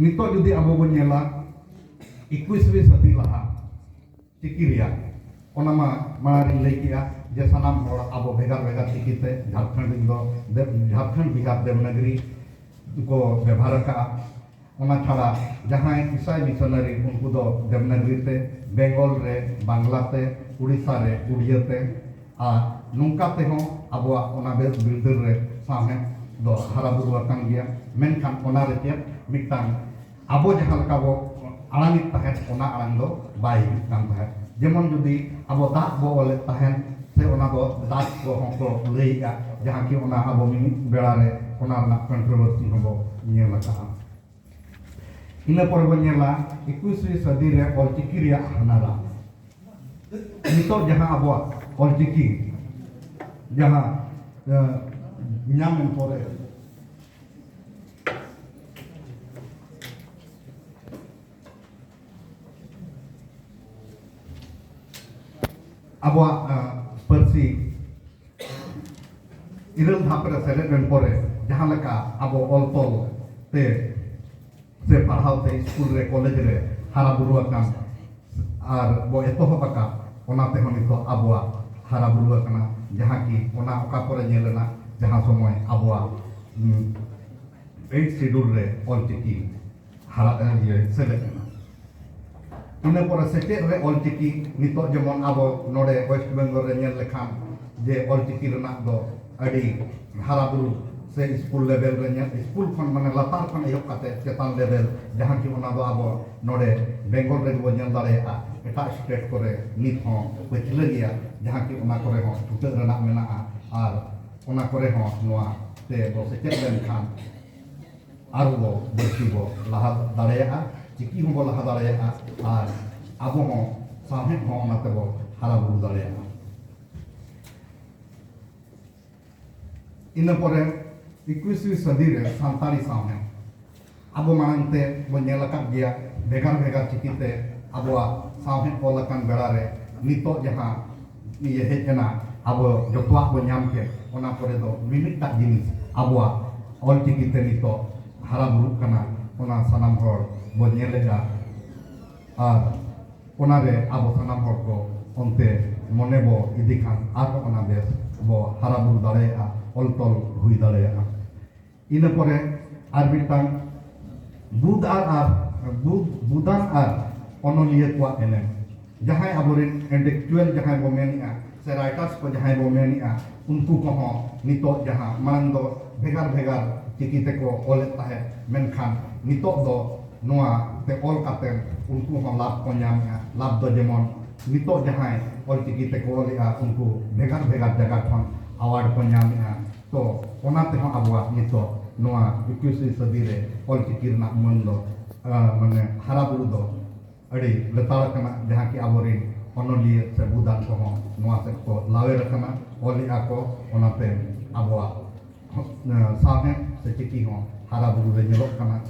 ᱱᱤᱛᱚᱜ ᱡᱩᱫᱤ ᱟᱵᱚ ᱵᱚᱱ ᱧᱮᱞᱟ, ᱮᱠᱩᱥ ᱥᱟᱹᱫᱤ ᱞᱟᱦᱟ ᱪᱤᱠᱤ ᱨᱮᱭᱟᱜ, ᱚᱱᱟ ᱢᱟ ᱢᱟᱲᱟᱝ ᱨᱤᱧ ᱞᱟᱹᱭ ᱠᱮᱜᱼᱟ ᱡᱮ ᱥᱟᱱᱟᱢ ᱦᱚᱲ ᱟᱵᱚ ᱵᱷᱮᱜᱟᱨ ᱵᱷᱮᱜᱟᱨ ᱪᱤᱠᱤ ᱛᱮ, ᱡᱷᱟᱲᱠᱷᱚᱸᱰ ᱨᱮᱱ ᱫᱚ ᱫᱮᱵ-, ᱡᱷᱟᱲᱠᱷᱚᱸᱰ, ᱵᱤᱦᱟᱨ, ᱫᱮᱵᱽᱱᱟᱜᱽᱨᱤ ᱠᱚ ᱵᱮᱵᱷᱟᱨ ᱟᱠᱟᱜᱼᱟ᱾ ᱚᱱᱟ ᱪᱷᱟᱲᱟ ᱡᱟᱦᱟᱸᱭ ᱤᱥᱟᱭ ᱢᱤᱥᱚᱱᱟᱨᱤ, ᱩᱱᱠᱩ ᱫᱚ ᱫᱮᱵᱽᱱᱟᱜᱽᱨᱤ ᱛᱮ, ᱵᱮᱝᱜᱚᱞ ᱨᱮ ᱵᱟᱝᱞᱟ ᱛᱮ, ᱩᱲᱤᱥᱥᱟ ᱨᱮ ᱩᱲᱤᱭᱟᱹ ᱛᱮ, ᱟᱨ ᱱᱚᱝᱠᱟ ᱛᱮᱦᱚᱸ ᱟᱵᱚᱣᱟᱜ ᱚᱱᱟ ᱵᱮᱥ ᱵᱤᱨᱫᱟᱹᱞ ᱨᱮ ᱥᱟᱶᱦᱮᱫ ᱫᱚ ᱦᱟᱨᱟ ᱵᱩᱨᱩ ᱟᱠᱟᱱ ᱜᱮᱭᱟ᱾ ᱢᱮᱱᱠᱷᱟᱱ ᱚᱱᱟ ᱨᱮ ᱪᱮᱫ ᱢᱤᱫᱴᱟᱝ ᱟᱵᱚ ᱡᱟᱦᱟᱸ ᱞᱮᱠᱟ ᱵᱚ ᱟᱲᱟᱝᱮᱫ ᱛᱟᱦᱮᱸᱫ, ᱚᱱᱟ ᱟᱲᱟᱝ ᱫᱚ ᱵᱟᱭ ᱦᱤᱡᱩᱜ ᱠᱟᱱ ᱛᱟᱦᱮᱸᱫ᱾ ᱡᱮᱢᱚᱱ ᱡᱩᱫᱤ ᱟᱵᱚ ᱫᱟᱜ ᱵᱚ ᱚᱞᱮᱫ ᱛᱟᱦᱮᱸᱫ, ᱥᱮ ᱚᱱᱟ ᱫᱚ ᱫᱟᱜ ᱠᱚᱦᱚᱸ ᱠᱚ ᱞᱟᱹᱭᱮᱜᱼᱟ, ᱡᱟᱦᱟᱸ ᱠᱤ ᱚᱱᱟ ᱟᱵᱚ ᱢᱤᱢᱤᱫ ᱵᱮᱲᱟ ᱨᱮ ᱚᱱᱟ ᱨᱮᱱᱟᱜ ᱠᱚᱱᱴᱨᱳᱵᱷᱟᱨᱥᱤ ᱦᱚᱸᱵᱚ ᱧᱮᱞ ᱟᱠᱟᱫᱼᱟ᱾ ᱤᱱᱟᱹ ᱯᱚᱨᱮ ᱵᱚᱱ ᱧᱮᱞᱟ ᱮᱠᱩᱥ ᱥᱟᱹᱫᱤ ᱨᱮ ᱚᱞᱪᱤᱠᱤ ᱨᱮᱭᱟᱜ ᱦᱟᱱᱟᱨᱟ᱾ ᱱᱤᱛᱚᱜ ᱡᱟᱦᱟᱸ ᱟᱵᱚᱣᱟᱜ ᱚᱞᱪᱤᱠᱤ ᱡᱟᱦᱟᱸ, ᱮ, ᱧᱟᱢ ᱮᱱ ᱯᱚᱨᱮ ᱟᱵᱚᱣᱟᱜ, ᱮ, ᱯᱟᱹᱨᱥᱤ ᱤᱨᱟᱹᱞ ᱫᱷᱟᱯ ᱨᱮ ᱥᱮᱞᱮᱫ ᱮᱱ ᱯᱚᱨᱮ ᱡᱟᱦᱟᱸ ᱞᱮᱠᱟ ᱟᱵᱚ ᱚᱞ ᱛᱚᱞ ᱛᱮ ᱥᱮ ᱯᱟᱲᱦᱟᱣ ᱛᱮ ᱥᱠᱩᱞ ᱨᱮ, ᱠᱚᱞᱮᱡᱽ ᱨᱮ ᱦᱟᱨᱟ ᱵᱩᱨᱩ ᱟᱠᱟᱱ ᱟᱨ ᱵᱚ ᱮᱛᱚᱦᱚᱵ ᱟᱠᱟᱫ, ᱚᱱᱟ ᱛᱮᱦᱚᱸ ᱱᱤᱛᱚᱜ ᱟᱵᱚᱣᱟᱜ ᱦᱟᱨᱟ ᱵᱩᱨᱩ ᱟᱠᱟᱱᱟ, ᱡᱟᱦᱟᱸ ᱠᱤ ᱚᱱᱟ ᱚᱠᱟ ᱠᱚᱨᱮ ᱧᱮᱞ ᱮᱱᱟ, ᱡᱟᱦᱟᱸ ᱥᱚᱢᱚᱭ ᱟᱵᱚᱣᱟᱜ, ᱩᱸ, ᱮᱭᱤᱴ ᱥᱤᱰᱩᱞ ᱨᱮ ᱚᱞᱪᱤᱠᱤ ᱦᱟᱨᱟ, ᱤᱭᱟᱹ, ᱥᱮᱞᱮᱫ ᱮᱱᱟ᱾ ᱤᱱᱟᱹ ᱯᱚᱨᱮ ᱥᱮᱪᱮᱫ ᱨᱮ ᱚᱞᱪᱤᱠᱤ, ᱱᱤᱛᱚᱜ ᱡᱮᱢᱚᱱ ᱟᱵᱚ ᱱᱚᱰᱮ ᱳᱭᱮᱥᱴ ᱵᱮᱝᱜᱚᱞ ᱨᱮ ᱧᱮᱞ ᱞᱮᱠᱷᱟᱱ ᱡᱮ ᱚᱞᱪᱤᱠᱤ ᱨᱮᱱᱟᱜ ᱫᱚ ᱟᱹᱰᱤ ᱦᱟᱨᱟ ᱵᱩᱨᱩ ᱥᱮ ᱥᱠᱩᱞ ᱞᱮᱵᱮᱞ ᱨᱮ ᱧᱮᱞ, ᱥᱠᱩᱞ ᱠᱷᱚᱱ, ᱢᱟᱱᱮ, ᱞᱟᱛᱟᱨ ᱠᱷᱚᱱ ᱮᱦᱚᱵ ᱠᱟᱛᱮ ᱪᱮᱛᱟᱱ ᱞᱮᱵᱮᱞ, ᱡᱟᱦᱟᱸ ᱠᱤ ᱚᱱᱟ ᱫᱚ ᱟᱵᱚ ᱱᱚᱰᱮ ᱵᱮᱝᱜᱚᱞ ᱨᱮᱜᱮ ᱵᱚᱱ ᱧᱮᱞ ᱫᱟᱲᱮᱭᱟᱜᱼᱟ, ᱮᱴᱟᱜ ᱥᱴᱮᱴ ᱠᱚᱨᱮ ᱱᱤᱛ ᱦᱚᱸ ᱯᱟᱹᱪᱷᱞᱟᱹ ᱜᱮᱭᱟ, ᱡᱟᱦᱟᱸ ᱠᱤ ᱚᱱᱟ ᱠᱚᱨᱮ ᱦᱚᱸ ᱪᱷᱩᱴᱟᱹᱜ ᱨᱮᱱᱟᱜ ᱢᱮᱱᱟᱜᱼᱟ᱾ ᱟᱨ ᱚᱱᱟ ᱠᱚᱨᱮ ᱦᱚᱸ ᱱᱚᱣᱟ ᱛᱮ ᱵᱚ ᱥᱮᱪᱮᱫ ᱞᱮᱱᱠᱷᱟᱱ ᱟᱨ ᱵᱚ ᱵᱟᱹᱲᱛᱤ ᱵᱚ ᱞᱟᱦᱟ ᱫᱟᱲᱮᱭᱟᱜᱼᱟ, ᱪᱤᱠᱤ ᱦᱚᱸᱵᱚ ᱞᱟᱦᱟ ᱫᱟᱲᱮᱭᱟᱜᱼᱟ, ᱟᱨ ᱟᱵᱚ ᱦᱚᱸ ᱥᱟᱶᱦᱮᱫ ᱦᱚᱸ ᱚᱱᱟ ᱛᱮᱵᱚ ᱦᱟᱨᱟ ᱵᱩᱨᱩ ᱫᱟᱲᱮᱭᱟᱜᱼᱟ᱾ ᱤᱱᱟᱹ ᱯᱚᱨᱮ ᱮᱠᱩᱥ ᱥᱟᱹᱫᱤ ᱨᱮ ᱥᱟᱱᱛᱟᱲᱤ ᱥᱟᱶᱦᱮᱫ, ᱟᱵᱚ ᱢᱟᱲᱟᱝ ᱛᱮ ᱵᱚ ᱧᱮᱞ ᱟᱠᱟᱫ ᱜᱮᱭᱟ, ᱵᱷᱮᱜᱟᱨ ᱵᱷᱮᱜᱟᱨ ᱪᱤᱠᱤ ᱛᱮ ᱟᱵᱚᱣᱟᱜ ᱥᱟᱶᱦᱮᱫ ᱚᱞ ᱟᱠᱟᱱ ᱵᱮᱲᱟ ᱨᱮ ᱱᱤᱛᱚᱜ ᱡᱟᱦᱟᱸ ᱤᱭᱟᱹ ᱦᱮᱡ ᱮᱱᱟ, ᱟᱵᱚ ᱡᱚᱛᱚᱣᱟᱜ ᱵᱚ ᱧᱟᱢ ᱠᱮᱫ, ᱚᱱᱟ ᱠᱚᱨᱮ ᱫᱚ ᱢᱤᱢᱤᱫᱴᱟᱜ ᱡᱤᱱᱤᱥ ᱟᱵᱚᱣᱟᱜ ᱚᱞᱪᱤᱠᱤ ᱛᱮ ᱱᱤᱛᱚᱜ ᱦᱟᱨᱟ ᱵᱩᱨᱩᱜ ᱠᱟᱱᱟ, ᱚᱱᱟ ᱥᱟᱱᱟᱢ ᱦᱚᱲ ᱵᱚ ᱧᱮᱞᱮᱫᱼᱟ᱾ ᱟᱨ ᱚᱱᱟᱨᱮ ᱟᱵᱚ ᱥᱟᱱᱟᱢ ᱦᱚᱲ ᱠᱚ ᱚᱱᱛᱮ ᱢᱚᱱᱮ ᱵᱚ ᱤᱫᱤ ᱠᱷᱟᱱ ᱟᱨᱦᱚᱸ ᱚᱱᱟ ᱵᱮᱥ ᱵᱚ ᱦᱟᱨᱟ ᱵᱩᱨᱩ ᱫᱟᱲᱮᱭᱟᱜᱼᱟ, ᱚᱞ ᱛᱚᱞ ᱦᱩᱭ ᱫᱟᱲᱮᱭᱟᱜᱼᱟ᱾ ᱤᱱᱟᱹ ᱯᱚᱨᱮ ᱟᱨ ᱢᱤᱫᱴᱟᱝ ᱵᱩᱫ ᱟᱨ, ᱟᱨ ᱵᱩᱫ, ᱵᱩᱫᱟᱱ ᱟᱨ ᱚᱱᱚᱞᱤᱭᱟᱹ ᱠᱚᱣᱟᱜ ᱮᱱᱮᱢ᱾ ᱡᱟᱦᱟᱸᱭ ᱟᱵᱚᱨᱮᱱ ᱤᱱᱴᱮᱞᱮᱠᱪᱩᱣᱟᱞ ᱡᱟᱦᱟᱸᱭ ᱵᱚ ᱢᱮᱱᱮᱜᱼᱟ, ᱥᱮ ᱨᱟᱭᱴᱟᱨᱥ ᱠᱚ ᱡᱟᱦᱟᱸᱭ ᱵᱚ ᱢᱮᱱᱮᱜᱼᱟ, ᱩᱱᱠᱩ ᱠᱚᱦᱚᱸ ᱱᱤᱛᱚᱜ ᱡᱟᱦᱟᱸ ᱢᱟᱲᱟᱝ ᱫᱚ ᱵᱷᱮᱜᱟᱨ ᱵᱷᱮᱜᱟᱨ ᱪᱤᱠᱤ ᱛᱮᱠᱚ ᱚᱞᱮᱫ ᱛᱟᱦᱮᱸᱫ, ᱢᱮᱱᱠᱷᱟᱱ ᱱᱤᱛᱚᱜ ᱫᱚ ᱱᱚᱣᱟ ᱛᱮ ᱚᱞ ᱠᱟᱛᱮ ᱩᱱᱠᱩ ᱦᱚᱸ ᱞᱟᱵᱷ ᱠᱚ ᱧᱟᱢᱮᱜᱼᱟ᱾ ᱞᱟᱵᱷ ᱫᱚ ᱡᱮᱢᱚᱱ ᱱᱤᱛᱚᱜ ᱡᱟᱦᱟᱸᱭ ᱚᱞᱪᱤᱠᱤ ᱛᱮᱠᱚ ᱚᱞᱮᱜᱼᱟ, ᱩᱱᱠᱩ ᱵᱷᱮᱜᱟᱨ ᱵᱷᱮᱜᱟᱨ ᱡᱟᱭᱜᱟ ᱠᱷᱚᱱ ᱟᱣᱟᱨᱰ ᱠᱚ ᱧᱟᱢᱮᱜᱼᱟ᱾ ᱛᱚ ᱚᱱᱟ ᱛᱮᱦᱚᱸ ᱟᱵᱚᱣᱟᱜ ᱱᱤᱛᱚᱜ ᱱᱚᱣᱟ ᱮᱠᱩᱥ ᱥᱟᱹᱫᱤ ᱨᱮ ᱚᱞᱪᱤᱠᱤ ᱨᱮᱱᱟᱜ ᱢᱟᱹᱱ ᱫᱚ, ᱟᱸ, ᱢᱟᱱᱮ ᱦᱟᱨᱟ ᱵᱩᱨᱩ ᱫᱚ ᱟᱹᱰᱤ ᱞᱮᱛᱟᱲ ᱟᱠᱟᱱᱟ, ᱡᱟᱦᱟᱸ ᱠᱤ ᱟᱵᱚᱨᱮᱱ ᱚᱱᱚᱞᱤᱭᱟᱹ ᱥᱮ ᱵᱩᱫᱟᱱ ᱠᱚᱦᱚᱸ ᱱᱚᱣᱟ ᱥᱮᱫ ᱠᱚ ᱞᱟᱣᱮᱨ ᱟᱠᱟᱱᱟ, ᱚᱞᱮᱜᱼᱟ ᱠᱚ, ᱚᱱᱟᱛᱮ ᱟᱵᱚᱣᱟᱜ, ᱟᱸ, ᱥᱟᱶᱦᱮᱫ ᱥᱮ ᱪᱤᱠᱤ ᱦᱚᱸ ᱦᱟᱨᱟ ᱵᱩᱨᱩ ᱨᱮ ᱧᱮᱞᱚᱜ ᱠᱟᱱᱟ᱾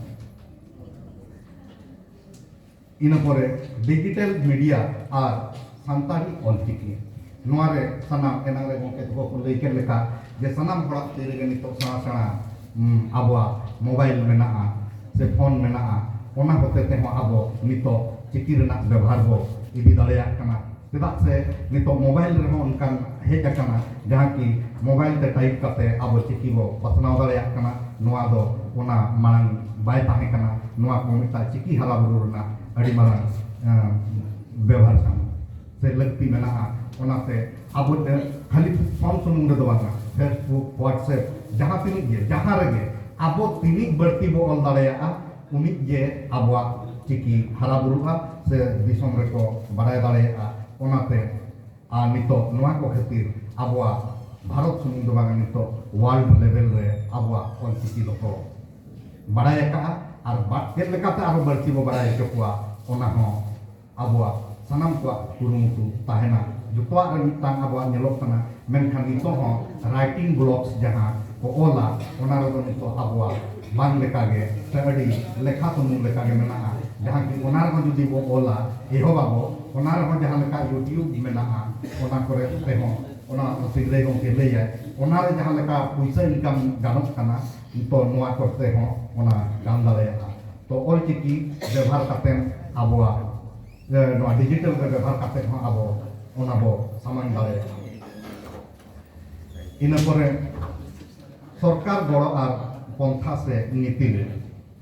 ᱤᱱᱟᱹ ᱯᱚᱨᱮ ᱰᱤᱡᱤᱴᱟᱞ ᱢᱤᱰᱤᱭᱟ ᱟᱨ ᱥᱟᱱᱛᱟᱲᱤ ᱚᱞᱪᱤᱠᱤ, ᱱᱚᱣᱟ ᱨᱮ ᱥᱟᱱᱟᱢ ᱮᱱᱟᱝ ᱨᱮ ᱜᱚᱢᱠᱮ ᱛᱟᱠᱚ ᱠᱚ ᱞᱟᱹᱭ ᱠᱮᱫ ᱞᱮᱠᱟ ᱡᱮ ᱥᱟᱱᱟᱢ ᱦᱚᱲᱟᱜ ᱛᱤ ᱨᱮᱜᱮ ᱱᱤᱛᱚᱜ ᱥᱮᱬᱟ ᱥᱮᱬᱟ, ᱩᱢ, ᱟᱵᱚᱣᱟᱜ ᱢᱳᱵᱟᱭᱤᱞ ᱢᱮᱱᱟᱜᱼᱟ ᱥᱮ ᱯᱷᱳᱱ ᱢᱮᱱᱟᱜᱼᱟ, ᱚᱱᱟ ᱦᱚᱛᱮ ᱛᱮᱦᱚᱸ ᱟᱵᱚ ᱱᱤᱛᱚᱜ ᱪᱤᱠᱤ ᱨᱮᱱᱟᱜ ᱵᱮᱵᱚᱦᱟᱨ ᱵᱚ ᱤᱫᱤ ᱫᱟᱲᱮᱭᱟᱜ ᱠᱟᱱᱟ᱾ ᱪᱮᱫᱟᱜ ᱥᱮ ᱱᱤᱛᱚᱜ ᱢᱳᱵᱟᱭᱤᱞ ᱨᱮᱦᱚᱸ ᱚᱱᱠᱟᱱ ᱦᱮᱡ ᱟᱠᱟᱱᱟ, ᱡᱟᱦᱟᱸ ᱠᱤ ᱢᱳᱵᱟᱭᱤᱞ ᱛᱮ ᱴᱟᱭᱤᱯ ᱠᱟᱛᱮ ᱟᱵᱚ ᱪᱤᱠᱤ ᱵᱚ ᱯᱟᱥᱱᱟᱣ ᱫᱟᱲᱮᱭᱟᱜ ᱠᱟᱱᱟ᱾ ᱱᱚᱣᱟ ᱫᱚ ᱚᱱᱟ ᱢᱟᱲᱟᱝ ᱵᱟᱭ ᱛᱟᱦᱮᱸ ᱠᱟᱱᱟ᱾ ᱱᱚᱣᱟ ᱠᱚ ᱢᱤᱫᱴᱟᱝ ᱪᱤᱠᱤ ᱦᱟᱨᱟ ᱵᱩᱨᱩ ᱨᱮᱱᱟᱜ ᱟᱹᱰᱤ ᱢᱟᱨᱟᱝ, ᱮᱸ, ᱵᱮᱵᱷᱟᱨ ᱠᱟᱱᱟ ᱥᱮ ᱞᱟᱹᱠᱛᱤ ᱢᱮᱱᱟᱜᱼᱟ᱾ ᱚᱱᱟᱛᱮ ᱟᱵᱚ ᱛᱮ ᱠᱷᱟᱹᱞᱤ ᱯᱷᱳᱱ ᱥᱩᱢᱩᱝ ᱨᱮᱫᱚ ᱵᱟᱝᱟ, Facebook, WhatsApp, ᱡᱟᱦᱟᱸ ᱛᱤᱱᱟᱹᱜ ᱜᱮ, ᱡᱟᱦᱟᱸ ᱨᱮᱜᱮ ᱟᱵᱚ ᱛᱤᱱᱟᱹᱜ ᱵᱟᱹᱲᱛᱤ ᱵᱚ ᱚᱞ ᱫᱟᱲᱮᱭᱟᱜᱼᱟ, ᱩᱱᱤᱡ ᱜᱮ ᱟᱵᱚᱣᱟᱜ ᱪᱤᱠᱤ ᱦᱟᱨᱟ ᱵᱩᱨᱩᱜᱼᱟ ᱥᱮ ᱫᱤᱥᱚᱢ ᱨᱮᱠᱚ ᱵᱟᱲᱟᱭ ᱫᱟᱲᱮᱭᱟᱜᱼᱟ᱾ ᱚᱱᱟᱛᱮ ᱟᱨ ᱱᱤᱛᱚᱜ ᱱᱚᱣᱟ ᱠᱚ ᱠᱷᱟᱹᱛᱤᱨ ᱟᱵᱚᱣᱟᱜ ᱵᱷᱟᱨᱚᱛ ᱥᱩᱢᱩᱝ ᱫᱚ ᱵᱟᱝ, ᱱᱤᱛᱚᱜ ᱣᱟᱨᱞᱰ ᱞᱮᱵᱮᱞ ᱨᱮ ᱟᱵᱚᱣᱟᱜ ᱚᱞᱪᱤᱠᱤ ᱫᱚᱠᱚ ᱵᱟᱲᱟᱭ ᱟᱠᱟᱫᱼᱟ᱾ ᱟᱨ ᱵᱟ-, ᱪᱮᱫ ᱞᱮᱠᱟᱛᱮ ᱟᱨᱚ ᱵᱟᱹᱲᱛᱤ ᱵᱚ ᱵᱟᱲᱟᱭ ᱦᱚᱪᱚ ᱠᱚᱣᱟ, ᱚᱱᱟ ᱦᱚᱸ ᱟᱵᱚᱣᱟᱜ ᱥᱟᱱᱟᱢ ᱠᱚᱣᱟᱜ ᱠᱩᱨᱩᱢᱩᱴᱩ ᱛᱟᱦᱮᱱᱟ᱾ ᱡᱚᱛᱚᱣᱟᱜ ᱨᱮ ᱢᱤᱫᱴᱟᱝ ᱟᱵᱚᱣᱟᱜ ᱧᱮᱞᱚᱜ ᱠᱟᱱᱟ, ᱢᱮᱱᱠᱷᱟᱱ ᱱᱤᱛᱚᱜ ᱦᱚᱸ ᱨᱟᱭᱴᱤᱝ ᱵᱞᱚᱠᱥ ᱡᱟᱦᱟᱸ ᱠᱚ ᱚᱞᱟ, ᱚᱱᱟ ᱨᱮᱫᱚ ᱱᱤᱛᱚᱜ ᱟᱵᱚᱣᱟᱜ ᱵᱟᱝ ᱞᱮᱠᱟᱜᱮ ᱥᱮ ᱟᱹᱰᱤ ᱞᱮᱠᱷᱟ ᱥᱩᱢᱩᱝ ᱞᱮᱠᱟᱜᱮ ᱢᱮᱱᱟᱜᱼᱟ᱾ ᱡᱟᱦᱟᱸ ᱠᱤ ᱚᱱᱟ ᱨᱮᱦᱚᱸ ᱡᱩᱫᱤ ᱵᱚ ᱚᱞᱟ, ᱮᱦᱚᱵ ᱟᱵᱚ, ᱚᱱᱟ ᱨᱮᱦᱚᱸ ᱡᱟᱦᱟᱸ ᱞᱮᱠᱟ YouTube ᱢᱮᱱᱟᱜᱼᱟ, ᱚᱱᱟ ᱠᱚᱨᱮ ᱛᱮᱦᱚᱸ ᱚᱱᱟ ᱥᱤᱝᱨᱟᱹᱭ ᱜᱚᱢᱠᱮ ᱞᱟᱹᱭᱟᱭ, ᱚᱱᱟᱨᱮ ᱡᱟᱦᱟᱸ ᱞᱮᱠᱟ ᱯᱩᱭᱥᱟᱹ ᱤᱱᱠᱟᱢ ᱜᱟᱱᱚᱜ ᱠᱟᱱᱟ, ᱛᱚ ᱱᱚᱣᱟ ᱠᱚᱛᱮ ᱦᱚᱸ ᱚᱱᱟ ᱜᱟᱱ ᱫᱟᱲᱮᱭᱟᱜᱼᱟ᱾ ᱛᱚ ᱚᱞᱪᱤᱠᱤ ᱵᱮᱵᱷᱟᱨ ᱠᱟᱛᱮ ᱟᱵᱚᱣᱟᱜ, ᱮ, ᱱᱚᱣᱟ ᱰᱤᱡᱤᱴᱟᱞ ᱨᱮ ᱵᱮᱵᱷᱟᱨ ᱠᱟᱛᱮ ᱦᱚᱸ ᱟᱵᱚ ᱚᱱᱟ ᱵᱚ ᱥᱟᱢᱟᱝ ᱫᱟᱲᱮᱭᱟᱜᱼᱟ᱾ ᱤᱱᱟᱹ ᱯᱚᱨᱮ ᱥᱚᱨᱠᱟᱨ ᱜᱚᱲᱚ ᱟᱨ ᱯᱚᱱᱛᱷᱟ ᱥᱮ ᱱᱤᱛᱤ ᱨᱮ,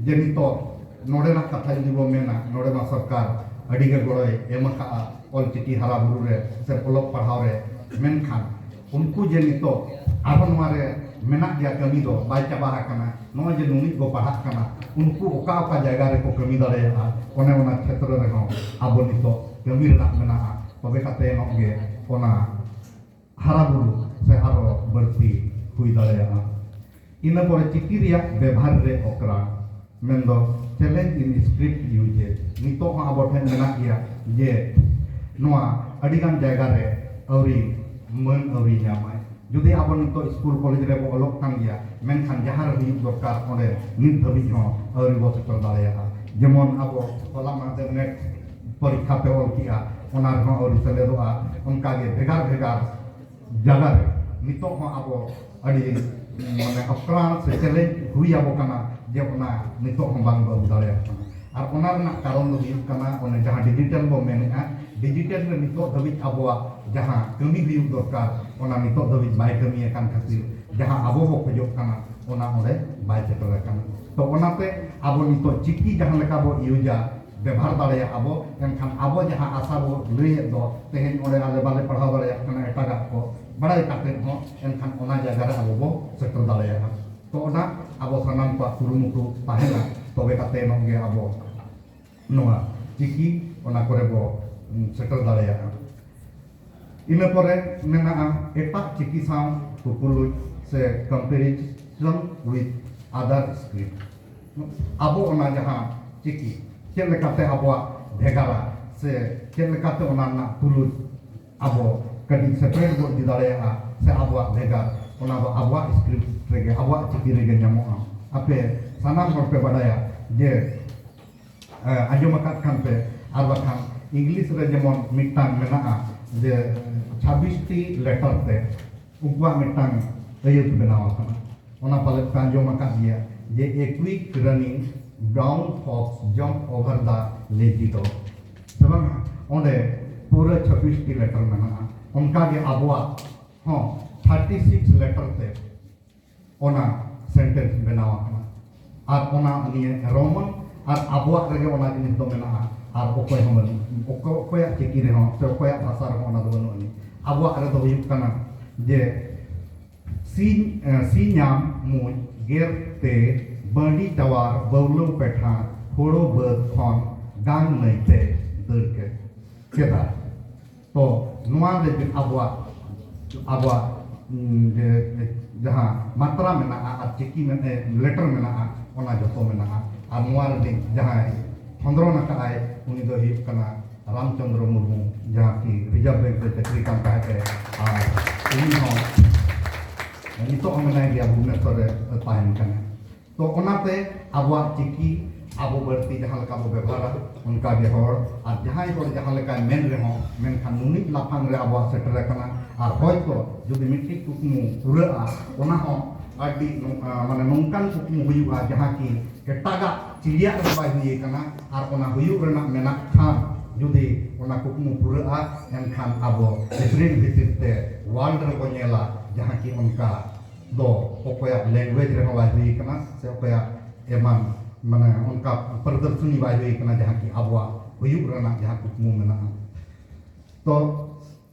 ᱡᱮ ᱱᱤᱛᱚᱜ ᱱᱚᱰᱮᱱᱟᱜ ᱠᱟᱛᱷᱟ ᱡᱩᱫᱤ ᱵᱚ ᱢᱮᱱᱟ, ᱱᱚᱰᱮ ᱢᱟ ᱥᱚᱨᱠᱟᱨ ᱟᱹᱰᱤ ᱜᱮ ᱜᱚᱲᱚᱭ ᱮᱢ ᱟᱠᱟᱫᱼᱟ ᱚᱞᱪᱤᱠᱤ ᱦᱟᱨᱟ ᱵᱩᱨᱩ ᱨᱮ ᱥᱮ ᱚᱞᱚᱜ ᱯᱟᱲᱦᱟᱣ ᱨᱮ᱾ ᱢᱮᱱᱠᱷᱟᱱ ᱩᱱᱠᱩ ᱡᱮ ᱱᱤᱛᱚᱜ ᱟᱨᱦᱚᱸ ᱱᱚᱣᱟ ᱨᱮ ᱢᱮᱱᱟᱜ ᱜᱮᱭᱟ, ᱠᱟᱹᱢᱤ ᱫᱚ ᱵᱟᱭ ᱪᱟᱵᱟ ᱟᱠᱟᱱᱟ, ᱱᱚᱜᱼᱚᱭ ᱡᱮ ᱱᱩᱱᱤᱡ ᱠᱚ ᱯᱟᱲᱦᱟᱜ ᱠᱟᱱᱟ, ᱩᱱᱠᱩ ᱚᱠᱟ ᱚᱠᱟ ᱡᱟᱭᱜᱟ ᱨᱮᱠᱚ ᱠᱟᱹᱢᱤ ᱫᱟᱲᱮᱭᱟᱜᱼᱟ, ᱚᱱᱮ ᱚᱱᱟ ᱠᱷᱮᱛᱨᱚ ᱨᱮᱦᱚᱸ ᱟᱵᱚ ᱱᱤᱛᱚᱜ ᱠᱟᱹᱢᱤ ᱨᱮᱱᱟᱜ ᱢᱮᱱᱟᱜᱼᱟ᱾ ᱛᱚᱵᱮ ᱠᱟᱛᱮ ᱱᱚᱜ ᱜᱮ ᱚᱱᱟ ᱦᱟᱨᱟ ᱵᱩᱨᱩ ᱥᱮ ᱟᱨᱚ ᱵᱟᱹᱲᱛᱤ ᱦᱩᱭ ᱫᱟᱲᱮᱭᱟᱜᱼᱟ᱾ ᱤᱱᱟᱹ ᱯᱚᱨᱮ ᱪᱤᱠᱤ ᱨᱮᱭᱟᱜ ᱵᱮᱵᱷᱟᱨ ᱨᱮ ᱚᱠᱨᱟ, ᱢᱮᱱᱫᱚ challenge in script usage᱾ ᱱᱤᱛᱚᱜ ᱦᱚᱸ ᱟᱵᱚ ᱴᱷᱮᱱ ᱢᱮᱱᱟᱜ ᱜᱮᱭᱟ ᱡᱮ ᱱᱚᱣᱟ ᱟᱹᱰᱤᱜᱟᱱ ᱡᱟᱭᱜᱟ ᱨᱮ ᱟᱹᱣᱨᱤ ᱢᱟᱹᱱ ᱟᱹᱣᱨᱤ ᱧᱟᱢᱟᱭ᱾ ᱡᱩᱫᱤ ᱟᱵᱚ ᱱᱤᱛᱚᱜ ᱥᱠᱩᱞ ᱠᱚᱞᱮᱡᱽ ᱨᱮᱵᱚ ᱚᱞᱚᱜ ᱠᱟᱱ ᱜᱮᱭᱟ, ᱢᱮᱱᱠᱷᱟᱱ ᱡᱟᱦᱟᱸ ᱨᱮ ᱦᱩᱭᱩᱜ ᱫᱚᱨᱠᱟᱨ ᱚᱸᱰᱮ ᱱᱤᱛ ᱫᱷᱟᱹᱵᱤᱡ ᱦᱚᱸ ᱟᱹᱣᱨᱤ ᱵᱚ ᱥᱮᱴᱮᱨ ᱫᱟᱲᱮᱭᱟᱜᱼᱟ᱾ ᱡᱮᱢᱚᱱ ᱟᱵᱚ ᱦᱚᱞᱟ ᱢᱟᱦᱫᱮᱨ ᱱᱮᱴ ᱯᱚᱨᱤᱠᱠᱷᱟ ᱯᱮ ᱚᱞ ᱠᱮᱜᱼᱟ, ᱚᱱᱟ ᱨᱮᱦᱚᱸ ᱟᱹᱣᱨᱤ ᱥᱮᱞᱮᱫᱚᱜᱼᱟ᱾ ᱚᱱᱠᱟᱜᱮ ᱵᱷᱮᱜᱟᱨ ᱵᱷᱮᱜᱟᱨ ᱡᱟᱭᱜᱟ ᱨᱮ ᱱᱤᱛᱚᱜ ᱦᱚᱸ ᱟᱵᱚ ᱟᱹᱰᱤ, ᱢᱟᱱᱮ, ᱚᱠᱨᱟᱱ ᱥᱮ ᱪᱮᱞᱮᱧᱡᱽ ᱦᱩᱭ ᱟᱵᱚ ᱠᱟᱱᱟ ᱡᱮ ᱚᱱᱟ ᱱᱤᱛᱚᱜ ᱦᱚᱸ ᱵᱟᱝ ᱵᱚ ᱟᱹᱜᱩ ᱫᱟᱲᱮᱭᱟᱜ ᱠᱟᱱᱟ᱾ ᱟᱨ ᱚᱱᱟ ᱨᱮᱱᱟᱜ ᱠᱟᱨᱚᱱ ᱫᱚ ᱦᱩᱭᱩᱜ ᱠᱟᱱᱟ ᱚᱱᱮ ᱡᱟᱦᱟᱸ ᱰᱤᱡᱤᱴᱟᱞ ᱵᱚ ᱢᱮᱱᱮᱫᱼᱟ, ᱰᱤᱡᱤᱴᱟᱞ ᱨᱮ ᱱᱤᱛᱚᱜ ᱫᱷᱟᱹᱵᱤᱡ ᱟᱵᱚᱣᱟᱜ ᱡᱟᱦᱟᱸ ᱠᱟᱹᱢᱤ ᱦᱩᱭᱩᱜ ᱫᱚᱨᱠᱟᱨ, ᱚᱱᱟ ᱱᱤᱛᱚᱜ ᱫᱷᱟᱹᱵᱤᱡ ᱵᱟᱭ ᱠᱟᱹᱢᱤ ᱟᱠᱟᱱ ᱠᱷᱟᱹᱛᱤᱨ ᱡᱟᱦᱟᱸ ᱟᱵᱚ ᱵᱚ ᱠᱷᱚᱡᱚᱜ ᱠᱟᱱᱟ ᱚᱱᱟ ᱚᱸᱰᱮ ᱵᱟᱭ ᱥᱮᱴᱮᱨ ᱟᱠᱟᱱᱟ᱾ ᱛᱚ ᱚᱱᱟᱛᱮ ᱟᱵᱚ ᱱᱤᱛᱚᱜ ᱪᱤᱠᱤ ᱡᱟᱦᱟᱸ ᱞᱮᱠᱟ ᱵᱚ ᱤᱭᱩᱡᱟ, ᱵᱮᱵᱷᱟᱨ ᱫᱟᱲᱮᱭᱟᱜᱼᱟ ᱵᱚ, ᱮᱱᱠᱷᱟᱱ ᱟᱵᱚ ᱡᱟᱦᱟᱸ ᱟᱥᱟ ᱵᱚ ᱞᱟᱹᱭᱮᱫ ᱫᱚ, ᱛᱮᱦᱮᱧ ᱚᱸᱰᱮ ᱟᱞᱮ ᱵᱟᱞᱮ ᱯᱟᱲᱦᱟᱣ ᱫᱟᱲᱮᱭᱟᱜ ᱠᱟᱱᱟ ᱮᱴᱟᱜᱟᱜ ᱠᱚ, ᱵᱟᱲᱟᱭ ᱠᱟᱛᱮᱫ ᱦᱚᱸ ᱮᱱᱠᱷᱟᱱ ᱚᱱᱟ ᱡᱟᱭᱜᱟ ᱨᱮ ᱟᱵᱚ ᱵᱚ ᱥᱮᱴᱮᱨ ᱫᱟᱲᱮᱭᱟᱜᱼᱟ᱾ ᱛᱚ ᱚᱱᱟ ᱟᱵᱚ ᱥᱟᱱᱟᱢ ᱠᱚᱣᱟᱜ ᱠᱩᱨᱩᱢᱩᱴᱩ ᱛᱟᱦᱮᱱᱟ, ᱛᱚᱵᱮ ᱠᱟᱛᱮ ᱱᱚᱜ ᱜᱮ ᱟᱵᱚ ᱱᱚᱣᱟ ᱪᱤᱠᱤ ᱚᱱᱟ ᱠᱚᱨᱮ ᱵᱚ, ᱩᱸ, ᱥᱮᱴᱮᱨ ᱫᱟᱲᱮᱭᱟᱜᱼᱟ᱾ ᱤᱱᱟᱹ ᱯᱚᱨᱮ ᱢᱮᱱᱟᱜᱼᱟ ᱮᱴᱟᱜ ᱪᱤᱠᱤ ᱥᱟᱶ ᱛᱩᱯᱩᱞᱩᱡ ᱥᱮ comparison with other script᱾ ᱟᱵᱚ ᱚᱱᱟ ᱡᱟᱦᱟᱸ ᱪᱤᱠᱤ ᱪᱮᱫ ᱞᱮᱠᱟᱛᱮ ᱟᱵᱚᱣᱟᱜ ᱵᱷᱮᱜᱟᱨᱟ ᱥᱮ ᱪᱮᱫ ᱞᱮᱠᱟᱛᱮ ᱚᱱᱟ ᱨᱮᱱᱟᱜ ᱛᱩᱞᱩᱡ ᱟᱵᱚ ᱠᱟᱹᱴᱤᱡ separate ᱵᱚ ᱤᱫᱤ ᱫᱟᱲᱮᱭᱟᱜᱼᱟ ᱥᱮ ᱟᱵᱚᱣᱟᱜ ᱵᱷᱮᱜᱟᱨ, ᱚᱱᱟ ᱫᱚ ᱟᱵᱚᱣᱟᱜ script ᱨᱮᱜᱮ, ᱟᱵᱚᱣᱟᱜ ᱪᱤᱠᱤ ᱨᱮᱜᱮ ᱧᱟᱢᱚᱜᱼᱟ᱾ ᱟᱯᱮ ᱥᱟᱱᱟᱢ ᱦᱚᱲ ᱯᱮ ᱵᱟᱰᱟᱭᱟ ᱡᱮ ᱮ, ᱟᱸᱡᱚᱢ ᱟᱠᱟᱫ ᱠᱷᱟᱱ ᱯᱮ, ᱟᱨ ᱵᱟᱠᱷᱟᱱ ᱤᱝᱞᱤᱥ ᱨᱮ ᱡᱮᱢᱚᱱ ᱢᱤᱫᱴᱟᱝ ᱢᱮᱱᱟᱜᱼᱟ, ᱡᱮ ᱪᱷᱟᱵᱵᱤᱥ ᱴᱤ ᱞᱮᱴᱟᱨ ᱛᱮ ᱩᱱᱠᱩᱣᱟᱜ ᱢᱤᱫᱴᱟᱝ ᱟᱹᱭᱟᱹᱛ ᱵᱮᱱᱟᱣ ᱟᱠᱟᱱᱟ᱾ ᱚᱱᱟ ᱯᱟᱞᱮᱫ ᱯᱮ ᱟᱸᱡᱚᱢ ᱟᱠᱟᱫ ᱜᱮᱭᱟ ᱡᱮ A Quick Running Brown Fox Jump Over the Lazy Dog, ᱥᱮ ᱵᱟᱝ? ᱚᱸᱰᱮ ᱯᱩᱨᱟᱹ ᱪᱷᱟᱵᱵᱤᱥ ᱴᱤ ᱞᱮᱴᱟᱨ ᱢᱮᱱᱟᱜᱼᱟ᱾ ᱚᱱᱠᱟᱜᱮ ᱟᱵᱚᱣᱟᱜ ᱦᱚᱸ ᱛᱷᱟᱨᱴᱤ ᱥᱤᱠᱥ ᱞᱮᱴᱟᱨ ᱛᱮ ᱚᱱᱟ ᱥᱮᱱᱴᱮᱱᱥ ᱵᱮᱱᱟᱣ ᱟᱠᱟᱱᱟ᱾ ᱟᱨ ᱚᱱᱟ ᱱᱤᱭᱮ ᱨᱳᱢᱟᱱ ᱟᱨ ᱟᱵᱚᱣᱟᱜ ᱨᱮᱜᱮ ᱚᱱᱟ ᱡᱤᱱᱤᱥ ᱫᱚ ᱢᱮᱱᱟᱜᱼᱟ᱾ ᱟᱨ ᱚᱠᱚᱭ ᱦᱚᱸ ᱵᱟᱹᱱᱩᱜ, ᱚᱠᱚ- ᱚᱠᱚᱭᱟᱜ ᱪᱤᱠᱤ ᱨᱮᱦᱚᱸ ᱥᱮ ᱚᱠᱚᱭᱟᱜ ᱵᱷᱟᱥᱟ ᱨᱮᱦᱚᱸ ᱚᱱᱟ ᱫᱚ ᱵᱟᱹᱱᱩᱜ ᱟᱹᱱᱤᱡ᱾ ᱟᱵᱚᱣᱟᱜ ᱨᱮᱫᱚ ᱦᱩᱭᱩᱜ ᱠᱟᱱᱟ ᱡᱮ ᱥᱤᱧ, ᱮ, ᱥᱤᱧᱟᱢ ᱢᱩᱸᱡ ᱜᱮᱨ ᱛᱮ ᱵᱟᱺᱰᱤ ᱪᱟᱣᱟᱨ ᱵᱟᱹᱣᱞᱟᱹᱣ ᱯᱮᱴᱷᱟ ᱦᱳᱲᱳ ᱵᱟᱹᱫᱽ ᱠᱷᱚᱱ ᱜᱟᱝ ᱱᱟᱹᱭᱛᱮ ᱫᱟᱹᱲ ᱠᱮᱫ, ᱠᱮᱫᱟ᱾ ᱛᱚ ᱱᱚᱣᱟ ᱨᱮ ᱟᱵᱚᱣᱟᱜ, ᱟᱵᱚᱣᱟᱜ, ᱩᱢ, ᱡᱮ ᱡᱟᱦᱟᱸ ᱢᱟᱛᱨᱟ ᱢᱮᱱᱟᱜᱼᱟ ᱟᱨ ᱪᱤᱠᱤ ᱢᱮᱱ-, ᱮ, ᱞᱮᱴᱟᱨ ᱢᱮᱱᱟᱜᱼᱟ, ᱚᱱᱟ ᱡᱚᱛᱚ ᱢᱮᱱᱟᱜᱼᱟ᱾ ᱟᱨ ᱱᱚᱣᱟ ᱨᱤᱱᱤᱡ ᱡᱟᱦᱟᱸᱭ ᱠᱷᱚᱸᱫᱽᱨᱚᱱ ᱟᱠᱟᱫᱼᱟᱭ, ᱩᱱᱤ ᱫᱚᱭ ᱦᱩᱭᱩᱜ ᱠᱟᱱᱟ ᱨᱟᱢᱪᱚᱸᱫᱽᱨᱚ ᱢᱩᱨᱢᱩ, ᱡᱟᱦᱟᱸ ᱠᱤ ᱨᱤᱡᱟᱨᱵᱷ ᱵᱮᱝᱠ ᱨᱮ ᱪᱟᱹᱠᱨᱤ ᱠᱟᱱ ᱛᱟᱦᱮᱸᱫ ᱮ᱾ ᱟᱨ ᱩᱱᱤ ᱦᱚᱸ ᱱᱤᱛᱚᱜ ᱦᱚᱸ ᱢᱮᱱᱟᱭ ᱜᱮᱭᱟ, ᱵᱷᱩᱵᱽᱱᱮᱥᱚᱨ ᱨᱮ ᱛᱟᱦᱮᱱ ᱠᱟᱱᱟᱭ᱾ ᱛᱚ ᱚᱱᱟᱛᱮ ᱟᱵᱚᱣᱟᱜ ᱪᱤᱠᱤ ᱟᱵᱚ ᱵᱟᱹᱲᱛᱤ ᱡᱟᱦᱟᱸ ᱞᱮᱠᱟ ᱵᱚ ᱵᱮᱵᱷᱟᱨᱟ, ᱚᱱᱠᱟ ᱜᱮ ᱦᱚᱲ, ᱟᱨ ᱡᱟᱦᱟᱸᱭ ᱦᱚᱲ ᱡᱟᱦᱟᱸ ᱞᱮᱠᱟᱭ ᱢᱮᱱ ᱨᱮᱦᱚᱸ, ᱢᱮᱱᱠᱷᱟᱱ ᱱᱩᱱᱤᱡ ᱞᱟᱯᱷᱟᱝ ᱨᱮ ᱟᱵᱚᱣᱟᱜ ᱥᱮᱴᱮᱨ ᱟᱠᱟᱱᱟ᱾ ᱟᱨ ᱦᱚᱭᱛᱚ ᱡᱩᱫᱤ ᱢᱤᱫᱴᱤᱡ ᱠᱩᱠᱢᱩ ᱯᱩᱨᱟᱹᱜᱼᱟ, ᱚᱱᱟ ᱦᱚᱸ ᱟᱹᱰᱤ ᱱᱚ-, ᱟ, ᱢᱟᱱᱮ ᱱᱚᱝᱠᱟᱱ ᱠᱩᱠᱢᱩ ᱦᱩᱭᱩᱜᱼᱟ, ᱡᱟᱦᱟᱸ ᱠᱤ ᱮᱴᱟᱜᱟᱜ ᱪᱤᱞᱤᱭᱟᱜ ᱨᱮ ᱵᱟᱭ ᱦᱩᱭ ᱟᱠᱟᱱᱟ᱾ ᱟᱨ ᱚᱱᱟ ᱦᱩᱭᱩᱜ ᱨᱮᱱᱟᱜ ᱢᱮᱱᱟᱜ ᱠᱷᱟᱱ, ᱡᱩᱫᱤ ᱚᱱᱟ ᱠᱩᱠᱢᱩ ᱯᱩᱨᱟᱹᱜᱼᱟ, ᱮᱱᱠᱷᱟᱱ ᱟᱵᱚ ᱥᱩᱯᱨᱤᱢ ᱵᱷᱤᱛᱤᱨ ᱛᱮ ᱣᱟᱨᱞᱰ ᱨᱮᱵᱚ ᱧᱮᱞᱟ, ᱡᱟᱦᱟᱸ ᱠᱤ ᱚᱱᱠᱟ ᱫᱚ ᱚᱠᱚᱭᱟᱜ ᱞᱮᱝᱜᱩᱭᱮᱡᱽ ᱨᱮᱦᱚᱸ ᱵᱟᱭ ᱦᱩᱭ ᱠᱟᱱᱟ, ᱥᱮ ᱚᱠᱚᱭᱟᱜ ᱮᱢᱟᱱ, ᱢᱟᱱᱮ, ᱚᱱᱠᱟ ᱯᱨᱚᱫᱚᱨᱥᱚᱱᱤ ᱵᱟᱭ ᱦᱩᱭ ᱠᱟᱱᱟ, ᱡᱟᱦᱟᱸ ᱠᱤ ᱟᱵᱚᱣᱟᱜ ᱦᱩᱭᱩᱜ ᱨᱮᱱᱟᱜ ᱡᱟᱦᱟᱸ ᱠᱩᱠᱢᱩ ᱢᱮᱱᱟᱜᱼᱟ᱾ ᱛᱚ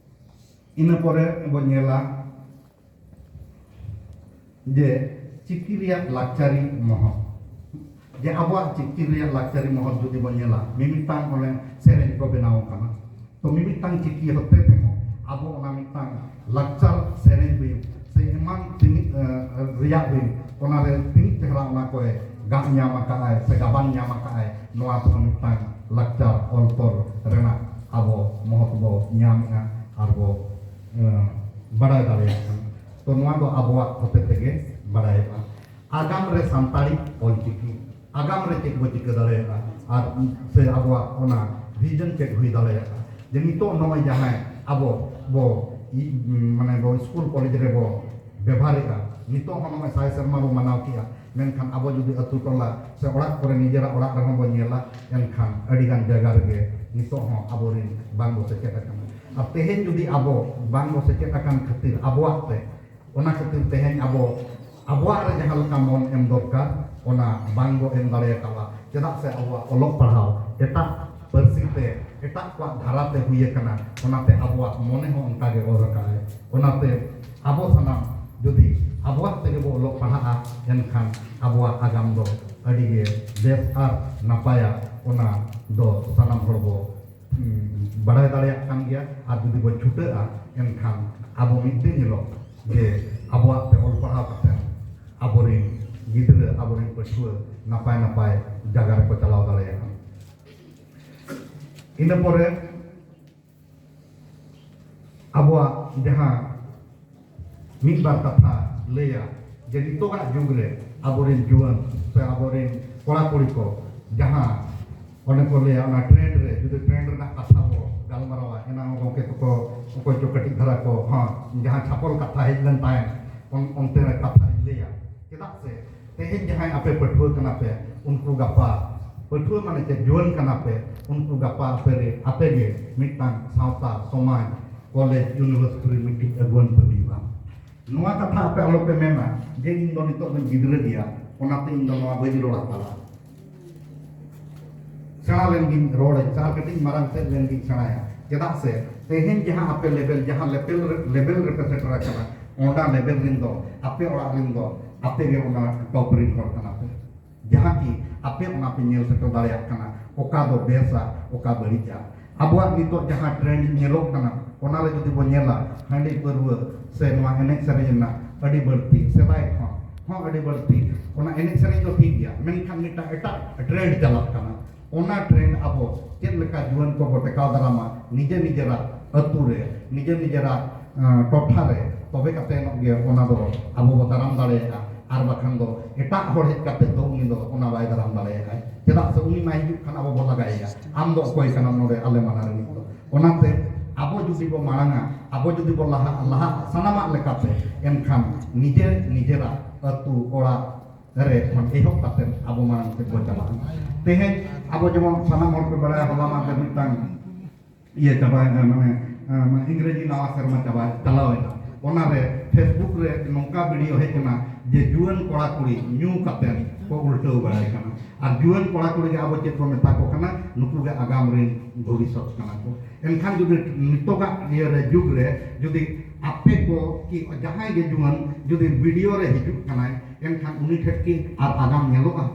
ᱤᱱᱟᱹ ᱯᱚᱨᱮ ᱵᱚᱱ ᱧᱮᱞᱟ ᱡᱮ ᱪᱤᱠᱤ ᱨᱮᱭᱟᱜ ᱞᱟᱠᱪᱟᱨᱤ ᱢᱚᱦᱚᱨ, ᱡᱮ ᱟᱵᱚᱣᱟᱜ ᱪᱤᱠᱤ ᱨᱮᱭᱟᱜ ᱞᱟᱠᱪᱟᱨᱤ ᱢᱚᱦᱚᱨ ᱡᱩᱫᱤ ᱵᱚᱱ ᱧᱮᱞᱟ, ᱢᱤᱢᱤᱫᱴᱟᱝ ᱚᱱᱮ ᱥᱮᱨᱮᱧ ᱠᱚ ᱵᱮᱱᱟᱣ ᱟᱠᱟᱱᱟ᱾ ᱛᱚ ᱢᱤᱢᱤᱫᱴᱟᱝ ᱪᱤᱠᱤ ᱦᱚᱛᱮ ᱛᱮᱦᱚᱸ ᱟᱵᱚ ᱚᱱᱟ ᱢᱤᱫᱴᱟᱝ ᱞᱟᱠᱪᱟᱨ ᱥᱮᱨᱮᱧ ᱦᱩᱭᱩᱜ ᱥᱮ ᱮᱢᱟᱱ ᱛᱤᱱᱟᱹᱜ, ᱮ, ᱨᱮᱭᱟᱜ ᱦᱩᱭᱩᱜ, ᱚᱱᱟᱨᱮ ᱛᱤᱱᱟᱹᱜ ᱪᱮᱦᱨᱟ ᱚᱱᱟ ᱠᱚᱭ ᱜᱟᱵ ᱧᱟᱢ ᱟᱠᱟᱫᱼᱟᱭ ᱥᱮ ᱜᱟᱵᱟᱱ ᱧᱟᱢ ᱟᱠᱟᱫᱼᱟᱭ, ᱱᱚᱣᱟ ᱛᱮᱦᱚᱸ ᱢᱤᱫᱴᱟᱝ ᱞᱟᱠᱪᱟᱨ ᱚᱞ ᱛᱚᱞ ᱨᱮᱱᱟᱜ ᱟᱵᱚ ᱢᱚᱦᱚᱛ ᱵᱚ ᱧᱟᱢᱮᱫᱼᱟ ᱟᱨ ᱵᱚ, ᱮ, ᱵᱟᱰᱟᱭ ᱫᱟᱲᱮᱭᱟᱜ ᱠᱟᱱᱟ᱾ ᱛᱚ ᱱᱚᱣᱟ ᱫᱚ ᱟᱵᱚᱣᱟᱜ ᱦᱚᱛᱮ ᱛᱮᱜᱮ ᱵᱟᱰᱟᱭᱚᱜᱼᱟ᱾ ᱟᱜᱟᱢ ᱨᱮ ᱥᱟᱱᱛᱟᱲᱤ ᱚᱞᱪᱤᱠᱤ, ᱟᱜᱟᱢ ᱨᱮ ᱪᱮᱫ ᱵᱚ ᱪᱤᱠᱟᱹ ᱫᱟᱲᱮᱭᱟᱜᱼᱟ, ᱟᱨ ᱥᱮ ᱟᱵᱚᱣᱟᱜ ᱚᱱᱟ ᱵᱷᱤᱡᱚᱱ ᱪᱮᱫ ᱦᱩᱭ ᱫᱟᱲᱮᱭᱟᱜᱼᱟ, ᱡᱮ ᱱᱤᱛᱚᱜ ᱱᱚᱜᱼᱚᱭ ᱡᱟᱦᱟᱸᱭ ᱟᱵᱚ ᱵᱚ ᱢᱟᱱᱮ ᱵᱚ ᱥᱠᱩᱞ ᱠᱚᱞᱮᱡᱽ ᱨᱮᱵᱚ ᱵᱮᱵᱷᱟᱨᱮᱫᱼᱟ᱾ ᱱᱤᱛᱚᱜ ᱦᱚᱸ ᱱᱚᱜᱼᱚᱭ ᱥᱟᱭ ᱥᱮᱨᱢᱟ ᱵᱚ ᱢᱟᱱᱟᱣ ᱠᱮᱫᱼᱟ, ᱢᱮᱱᱠᱷᱟᱱ ᱟᱵᱚ ᱡᱩᱫᱤ ᱟᱹᱛᱩ ᱴᱚᱞᱟ ᱥᱮ ᱚᱲᱟᱜ ᱠᱚᱨᱮ ᱱᱤᱡᱮᱨᱟᱜ ᱚᱲᱟᱜ ᱨᱮᱦᱚᱸ ᱵᱚ ᱧᱮᱞᱟ, ᱮᱱᱠᱷᱟᱱ ᱟᱹᱰᱤᱜᱟᱱ ᱡᱟᱭᱜᱟ ᱨᱮᱜᱮ ᱱᱤᱛᱚᱜ ᱦᱚᱸ ᱟᱵᱚᱨᱮᱱ ᱵᱟᱝ ᱵᱚ ᱥᱮᱪᱮᱫ ᱟᱠᱟᱱᱟ᱾ ᱟᱨ ᱛᱮᱦᱮᱧ ᱡᱩᱫᱤ ᱟᱵᱚ ᱵᱟᱝ ᱵᱚ ᱥᱮᱪᱮᱫ ᱟᱠᱟᱱ ᱠᱷᱟᱹᱛᱤᱨ ᱟᱵᱚᱣᱟᱜ ᱛᱮ, ᱚᱱᱟ ᱠᱷᱟᱹᱛᱤᱨ ᱛᱮᱦᱮᱧ ᱟᱵᱚ ᱟᱵᱚᱣᱟᱜ ᱨᱮ ᱡᱟᱦᱟᱸ ᱞᱮᱠᱟ ᱢᱚᱱ ᱮᱢ ᱫᱚᱨᱠᱟᱨ, ᱚᱱᱟ ᱵᱟᱝ ᱵᱚ ᱮᱢ ᱫᱟᱲᱮ ᱟᱠᱟᱫᱼᱟ᱾ ᱪᱮᱫᱟᱜ ᱥᱮ ᱟᱵᱚᱣᱟᱜ ᱚᱞᱚᱜ ᱯᱟᱲᱦᱟᱣ ᱮᱴᱟᱜ ᱯᱟᱹᱨᱥᱤ ᱛᱮ, ᱮᱴᱟᱜ ᱠᱚᱣᱟᱜ ᱫᱷᱟᱨᱟ ᱛᱮ ᱦᱩᱭ ᱟᱠᱟᱱᱟ, ᱚᱱᱟᱛᱮ ᱟᱵᱚᱣᱟᱜ ᱢᱚᱱᱮ ᱦᱚᱸ ᱚᱱᱠᱟ ᱜᱮ ᱚᱨ ᱟᱠᱟᱫᱼᱟᱭ᱾ ᱚᱱᱟᱛᱮ ᱟᱵᱚ ᱥᱟᱱᱟᱢ ᱡᱩᱫᱤ ᱟᱵᱚᱣᱟᱜ ᱛᱮᱜᱮ ᱵᱚ ᱚᱞᱚᱜ ᱯᱟᱲᱦᱟᱜᱼᱟ, ᱮᱱᱠᱷᱟᱱ ᱟᱵᱚᱣᱟᱜ ᱟᱜᱟᱢ ᱫᱚ ᱟᱹᱰᱤ ᱜᱮ ᱵᱮᱥ ᱟᱨ ᱱᱟᱯᱟᱭᱟ᱾ ᱚᱱᱟ ᱫᱚ ᱥᱟᱱᱟᱢ ᱦᱚᱲ ᱵᱚ ᱵᱟᱲᱟᱭ ᱫᱟᱲᱮᱭᱟᱜ ᱠᱟᱱ ᱜᱮᱭᱟ᱾ ᱟᱨ ᱡᱩᱫᱤ ᱵᱚ ᱪᱷᱩᱴᱟᱹᱜᱼᱟ, ᱮᱱᱠᱷᱟᱱ ᱟᱵᱚ ᱢᱤᱫ ᱫᱤᱱ ᱦᱤᱞᱳᱜ ᱡᱮ ᱟᱵᱚᱣᱟᱜ ᱛᱮ ᱚᱞ ᱯᱟᱲᱦᱟᱣ ᱠᱟᱛᱮ ᱟᱵᱚᱨᱮᱱ ᱜᱤᱫᱽᱨᱟᱹ, ᱟᱵᱚᱨᱮᱱ ᱯᱟᱹᱴᱷᱩᱣᱟᱹ ᱱᱟᱯᱟᱭ ᱱᱟᱯᱟᱭ ᱡᱟᱭᱜᱟ ᱨᱮᱠᱚ ᱪᱟᱞᱟᱣ ᱫᱟᱲᱮᱭᱟᱜᱼᱟ᱾ ᱤᱱᱟᱹ ᱯᱚᱨᱮ ᱟᱵᱚᱣᱟᱜ ᱡᱟᱦᱟᱸ ᱢᱤᱫ ᱵᱟᱨ ᱠᱟᱛᱷᱟ ᱞᱟᱹᱭᱟ, ᱡᱮ ᱱᱤᱛᱚᱜᱟᱜ ᱡᱩᱜᱽ ᱨᱮ ᱟᱵᱚᱨᱮᱱ ᱡᱩᱣᱟᱹᱱ ᱥᱮ ᱟᱵᱚᱨᱮᱱ ᱠᱚᱲᱟ ᱠᱩᱲᱤ ᱠᱚ ᱡᱟᱦᱟᱸ ᱚᱱᱮ ᱠᱚ ᱞᱟᱹᱭᱟ, ᱚᱱᱟ ᱴᱨᱮᱱᱰ ᱨᱮ, ᱡᱩᱫᱤ ᱴᱨᱮᱱᱰ ᱨᱮᱱᱟᱜ ᱠᱟᱛᱷᱟ ᱵᱚ ᱜᱟᱞᱢᱟᱨᱟᱣᱟ, ᱮᱱᱟᱝ ᱜᱚᱢᱠᱮ ᱛᱟᱠᱚ ᱚᱠᱚᱭ ᱪᱚ ᱠᱟᱹᱴᱤᱡ ᱫᱷᱟᱨᱟ ᱠᱚ, ᱦᱚᱸ, ᱡᱟᱦᱟᱸ ᱪᱷᱟᱯᱚᱞ ᱠᱟᱛᱷᱟ ᱦᱮᱡ ᱞᱮᱱ ᱛᱟᱦᱮᱸᱫ, ᱚᱱ- ᱚᱱᱛᱮ ᱨᱮ ᱠᱟᱛᱷᱟᱧ ᱞᱟᱹᱭᱟ᱾ ᱪᱮᱫᱟᱜ ᱥᱮ ᱛᱮᱦᱮᱧ ᱡᱟᱦᱟᱸᱭ ᱟᱯᱮ ᱯᱟᱹᱴᱷᱩᱣᱟᱹ ᱠᱟᱱᱟ ᱯᱮ, ᱩᱱᱠᱩ ᱜᱟᱯᱟ, ᱯᱟᱹᱴᱷᱩᱣᱟᱹ ᱢᱟᱱᱮ ᱪᱮᱫ, ᱡᱩᱣᱟᱹᱱ ᱠᱟᱱᱟ ᱯᱮ, ᱩᱱᱠᱩ ᱜᱟᱯᱟ ᱟᱯᱮ ᱨᱮ, ᱟᱯᱮ ᱜᱮ ᱢᱤᱫᱴᱟᱝ ᱥᱟᱶᱛᱟ, ᱥᱚᱢᱟᱡᱽ, ᱠᱚᱞᱮᱡᱽ, ᱤᱭᱩᱱᱤᱵᱷᱟᱨᱥᱤᱴᱤ ᱨᱮ ᱢᱤᱫᱴᱤᱡ ᱟᱹᱜᱩᱣᱟᱹᱱ ᱯᱮ ᱦᱩᱭᱩᱜᱼᱟ᱾ ᱱᱚᱣᱟ ᱠᱟᱛᱷᱟ ᱟᱯᱮ ᱟᱞᱚᱯᱮ ᱢᱮᱱᱟ ᱡᱮ ᱤᱧ ᱫᱚ ᱱᱤᱛᱚᱜ ᱫᱚᱧ ᱜᱤᱫᱽᱨᱟᱹ ᱜᱮᱭᱟ, ᱚᱱᱟᱛᱮ ᱤᱧ ᱫᱚ ᱱᱚᱣᱟ ᱵᱟᱹᱧ ᱨᱚᱲ ᱦᱟᱛᱟᱲᱟ᱾ ᱥᱮᱬᱟ ᱞᱮᱱ ᱜᱤᱧ ᱨᱚᱲᱟᱹᱧ, ᱥᱮ ᱟᱨ ᱠᱟᱹᱴᱤᱡ ᱢᱟᱨᱟᱝ ᱥᱮᱫ ᱞᱮᱱ ᱜᱤᱧ ᱥᱮᱬᱟᱭᱟ᱾ ᱪᱮᱫᱟᱜ ᱥᱮ ᱛᱮᱦᱮᱧ ᱡᱟᱦᱟᱸ ᱟᱯᱮ ᱞᱮᱵᱮᱞ, ᱡᱟᱦᱟᱸ ᱞᱮᱵᱮᱞ ᱨᱮ, ᱞᱮᱵᱮᱞ ᱨᱮᱯᱮ ᱥᱮᱴᱮᱨ ᱟᱠᱟᱱᱟ, ᱚᱱᱟ ᱞᱮᱵᱮᱞ ᱨᱮᱱ ᱫᱚ ᱟᱯᱮ ᱚᱲᱟᱜ ᱨᱮᱱ ᱫᱚ ᱟᱯᱮ ᱜᱮ ᱚᱱᱟ ᱴᱚᱯ ᱨᱮᱱ ᱦᱚᱲ ᱠᱟᱱᱟ ᱯᱮ᱾ ᱡᱟᱦᱟᱸ ᱠᱤ ᱟᱯᱮ ᱚᱱᱟ ᱯᱮ ᱧᱮᱞ ᱥᱮᱴᱮᱨ ᱫᱟᱲᱮᱭᱟᱜ ᱠᱟᱱᱟ, ᱚᱠᱟ ᱫᱚ ᱵᱮᱥᱟ, ᱚᱠᱟ ᱵᱟᱹᱲᱤᱡᱼᱟ᱾ ᱟᱵᱚᱣᱟᱜ ᱱᱤᱛᱚᱜ ᱡᱟᱦᱟᱸ ᱴᱨᱮᱱᱰ ᱧᱮᱞᱚᱜ ᱠᱟᱱᱟ, ᱚᱱᱟ ᱨᱮ ᱡᱩᱫᱤ ᱵᱚᱱ ᱧᱮᱞᱟ, ᱦᱟᱺᱰᱤ ᱯᱟᱹᱨᱣᱟᱹ ᱥᱮ ᱱᱚᱣᱟ ᱮᱱᱮᱡ ᱥᱮᱨᱮᱧ ᱨᱮᱱᱟᱜ ᱟᱹᱰᱤ ᱵᱟᱹᱲᱛᱤ, ᱥᱮᱫᱟᱭ ᱠᱷᱚᱱ ᱦᱚᱸ ᱟᱹᱰᱤ ᱵᱟᱹᱲᱛᱤ᱾ ᱚᱱᱟ ᱮᱱᱮᱡ ᱥᱮᱨᱮᱧ ᱫᱚ ᱴᱷᱤᱠ ᱜᱮᱭᱟ, ᱢᱮᱱᱠᱷᱟᱱ ᱢᱤᱫᱴᱟᱝ ᱮᱴᱟᱜ ᱴᱨᱮᱱᱰ ᱪᱟᱞᱟᱜ ᱠᱟᱱᱟ᱾ ᱚᱱᱟ ᱴᱨᱮᱱᱰ ᱟᱵᱚ ᱪᱮᱫ ᱞᱮᱠᱟ ᱡᱩᱣᱟᱹᱱ ᱠᱚᱵᱚ ᱴᱮᱠᱟᱣ ᱫᱟᱨᱟᱢᱟ, ᱱᱤᱡᱮ ᱱᱤᱡᱮᱨᱟᱜ ᱟᱹᱛᱩ ᱨᱮ, ᱱᱤᱡᱮ ᱱᱤᱡᱮᱨᱟᱜ, ᱟᱸ, ᱴᱚᱴᱷᱟ ᱨᱮ, ᱛᱚᱵᱮ ᱠᱟᱛᱮ ᱟᱹᱱᱤᱡ ᱜᱮ ᱚᱱᱟ ᱫᱚ ᱟᱵᱚ ᱵᱚ ᱫᱟᱨᱟᱢ ᱫᱟᱲᱮᱭᱟᱜᱼᱟ᱾ ᱟᱨ ᱵᱟᱠᱷᱟᱱ ᱫᱚ ᱮᱴᱟᱜ ᱦᱚᱲ ᱦᱮᱡ ᱠᱟᱛᱮ ᱫᱚ ᱩᱱᱤ ᱫᱚ ᱚᱱᱟ ᱵᱟᱭ ᱫᱟᱨᱟᱢ ᱫᱟᱲᱮᱭᱟᱜᱼᱟ᱾ ᱪᱮᱫᱟᱜ ᱥᱮ ᱩᱱᱤ ᱢᱟᱭ ᱦᱤᱡᱩᱜ ᱠᱷᱟᱱ ᱟᱵᱚ ᱵᱚ ᱞᱟᱜᱟᱭᱮᱭᱟ, "ᱟᱢ ᱫᱚ ᱚᱠᱚᱭ ᱠᱟᱱᱟᱢ ᱱᱚᱰᱮ ᱟᱞᱮ ᱢᱟᱱᱟ ᱨᱤᱱᱤᱡ ᱫᱚ?" ᱚᱱᱟᱛᱮ ᱟᱵᱚ ᱡᱩᱫᱤ ᱵᱚ ᱢᱟᱲᱟᱝᱟ, ᱟᱵᱚ ᱡᱩᱫᱤ ᱵᱚ ᱞᱟᱦᱟ ᱞᱟᱦᱟᱜ ᱥᱟᱱᱟᱢᱟᱜ ᱞᱮᱠᱟᱛᱮ, ᱮᱱᱠᱷᱟᱱ ᱱᱤᱡᱮ ᱱᱤᱡᱮᱨᱟᱜ ᱟᱹᱛᱩ ᱚᱲᱟᱜ ᱨᱮ ᱠᱷᱚᱱ ᱮᱦᱚᱵ ᱠᱟᱛᱮ ᱟᱵᱚ ᱢᱟᱲᱟᱝ ᱥᱮᱫ ᱵᱚ ᱪᱟᱞᱟᱜᱼᱟ᱾ ᱛᱮᱦᱮᱧ ᱟᱵᱚ ᱡᱮᱢᱚᱱ ᱥᱟᱱᱟᱢ ᱦᱚᱲ ᱠᱚ ᱵᱟᱲᱟᱭᱟ, ᱦᱚᱞᱟ ᱢᱟᱦᱫᱮᱨ ᱢᱤᱫᱴᱟᱝ ᱤᱭᱟᱹ ᱪᱟᱵᱟᱭᱮᱱᱟ, ᱢᱟᱱᱮ ᱤᱝᱨᱮᱡᱤ ᱱᱟᱣᱟ ᱥᱮᱨᱢᱟ ᱪᱟᱵᱟ ᱪᱟᱞᱟᱣᱮᱱᱟ, ᱚᱱᱟᱨᱮ ᱯᱷᱮᱥᱵᱩᱠ ᱨᱮ ᱱᱚᱝᱠᱟ ᱵᱷᱤᱰᱤᱭᱳ ᱦᱮᱡ ᱮᱱᱟ ᱡᱮ ᱡᱩᱣᱟᱹᱱ ᱠᱚᱲᱟ ᱠᱩᱲᱤ ᱧᱩ ᱠᱟᱛᱮ ᱠᱚ ᱩᱞᱴᱟᱹᱣ ᱵᱟᱲᱟᱭ ᱠᱟᱱᱟ᱾ ᱟᱨ ᱡᱩᱣᱟᱹᱱ ᱠᱚᱲᱟ ᱠᱩᱲᱤ ᱜᱮ ᱟᱵᱚ ᱪᱮᱫ ᱵᱚ ᱢᱮᱛᱟ ᱠᱚ ᱠᱟᱱᱟ? ᱱᱩᱠᱩ ᱜᱮ ᱟᱜᱟᱢ ᱨᱮᱱ ᱵᱷᱚᱵᱤᱥᱥᱚᱛ ᱠᱟᱱᱟ ᱠᱚ᱾ ᱮᱱᱠᱷᱟᱱ ᱡᱩᱫᱤ ᱱᱤᱛᱚᱜᱟᱜ ᱤᱭᱟᱹ ᱨᱮ, ᱡᱩᱜᱽ ᱨᱮ ᱡᱩᱫᱤ ᱟᱯᱮ ᱠᱚ ᱠᱤ ᱡᱟᱦᱟᱸᱭ ᱜᱮ ᱡᱩᱣᱟᱹᱱ ᱡᱩᱫᱤ ᱵᱷᱤᱰᱤᱭᱳ ᱨᱮ ᱦᱤᱡᱩᱜ ᱠᱟᱱᱟᱭ, ᱮᱱᱠᱷᱟᱱ ᱩᱱᱤ ᱴᱷᱮᱱ ᱠᱤ ᱟᱨ ᱟᱜᱟᱢ ᱧᱮᱞᱚᱜᱼᱟ?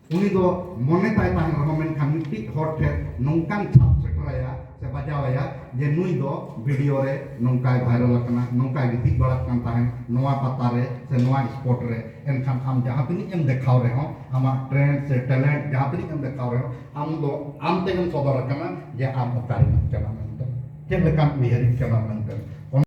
ᱩᱱᱤ ᱫᱚ ᱢᱚᱱᱮ ᱛᱟᱭ ᱛᱟᱦᱮᱱ ᱨᱮᱦᱚᱸ, ᱢᱮᱱᱠᱷᱟᱱ ᱢᱤᱫᱴᱤᱡ ᱦᱚᱲ ᱴᱷᱮᱱ ᱱᱚᱝᱠᱟᱱ ᱪᱷᱟᱯ ᱥᱮᱴᱮᱨᱟᱭᱟ ᱥᱮ ᱵᱟᱡᱟᱣᱟᱭᱟ ᱡᱮ ᱱᱩᱭ ᱫᱚ ᱵᱷᱤᱰᱤᱭᱳ ᱨᱮ ᱱᱚᱝᱠᱟᱭ ᱵᱷᱟᱭᱨᱟᱞ ᱟᱠᱟᱱᱟ, ᱱᱚᱝᱠᱟᱭ ᱜᱤᱛᱤᱡ ᱵᱟᱲᱟᱜ ᱠᱟᱱ ᱛᱟᱦᱮᱸᱫ ᱱᱚᱣᱟ ᱯᱟᱛᱟ ᱨᱮ ᱥᱮ ᱱᱚᱣᱟ ᱥᱯᱚᱴ ᱨᱮ᱾ ᱮᱱᱠᱷᱟᱱ ᱟᱢ ᱡᱟᱦᱟᱸ ᱛᱤᱱᱟᱹᱜ ᱮᱢ ᱫᱮᱠᱷᱟᱣ ᱨᱮᱦᱚᱸ, ᱟᱢᱟᱜ ᱴᱨᱮᱱᱰ ᱥᱮ ᱴᱮᱞᱮᱱᱴ ᱡᱟᱦᱟᱸ ᱛᱤᱱᱟᱹᱜ ᱮᱢ ᱫᱮᱠᱷᱟᱣ ᱨᱮᱦᱚᱸ, ᱟᱢ ᱫᱚ ᱟᱢ ᱛᱮᱜᱮᱢ ᱥᱚᱫᱚᱨ ᱟᱠᱟᱱᱟ ᱡᱮ ᱟᱢ ᱚᱠᱟ ᱨᱤᱱᱤᱡ ᱠᱟᱱᱟᱢ ᱢᱮᱱᱛᱮ, ᱪᱮᱫ ᱞᱮᱠᱟᱱ ᱩᱭᱦᱟᱹᱨᱤᱡ ᱠᱟᱱᱟᱢ ᱢᱮᱱᱛᱮ᱾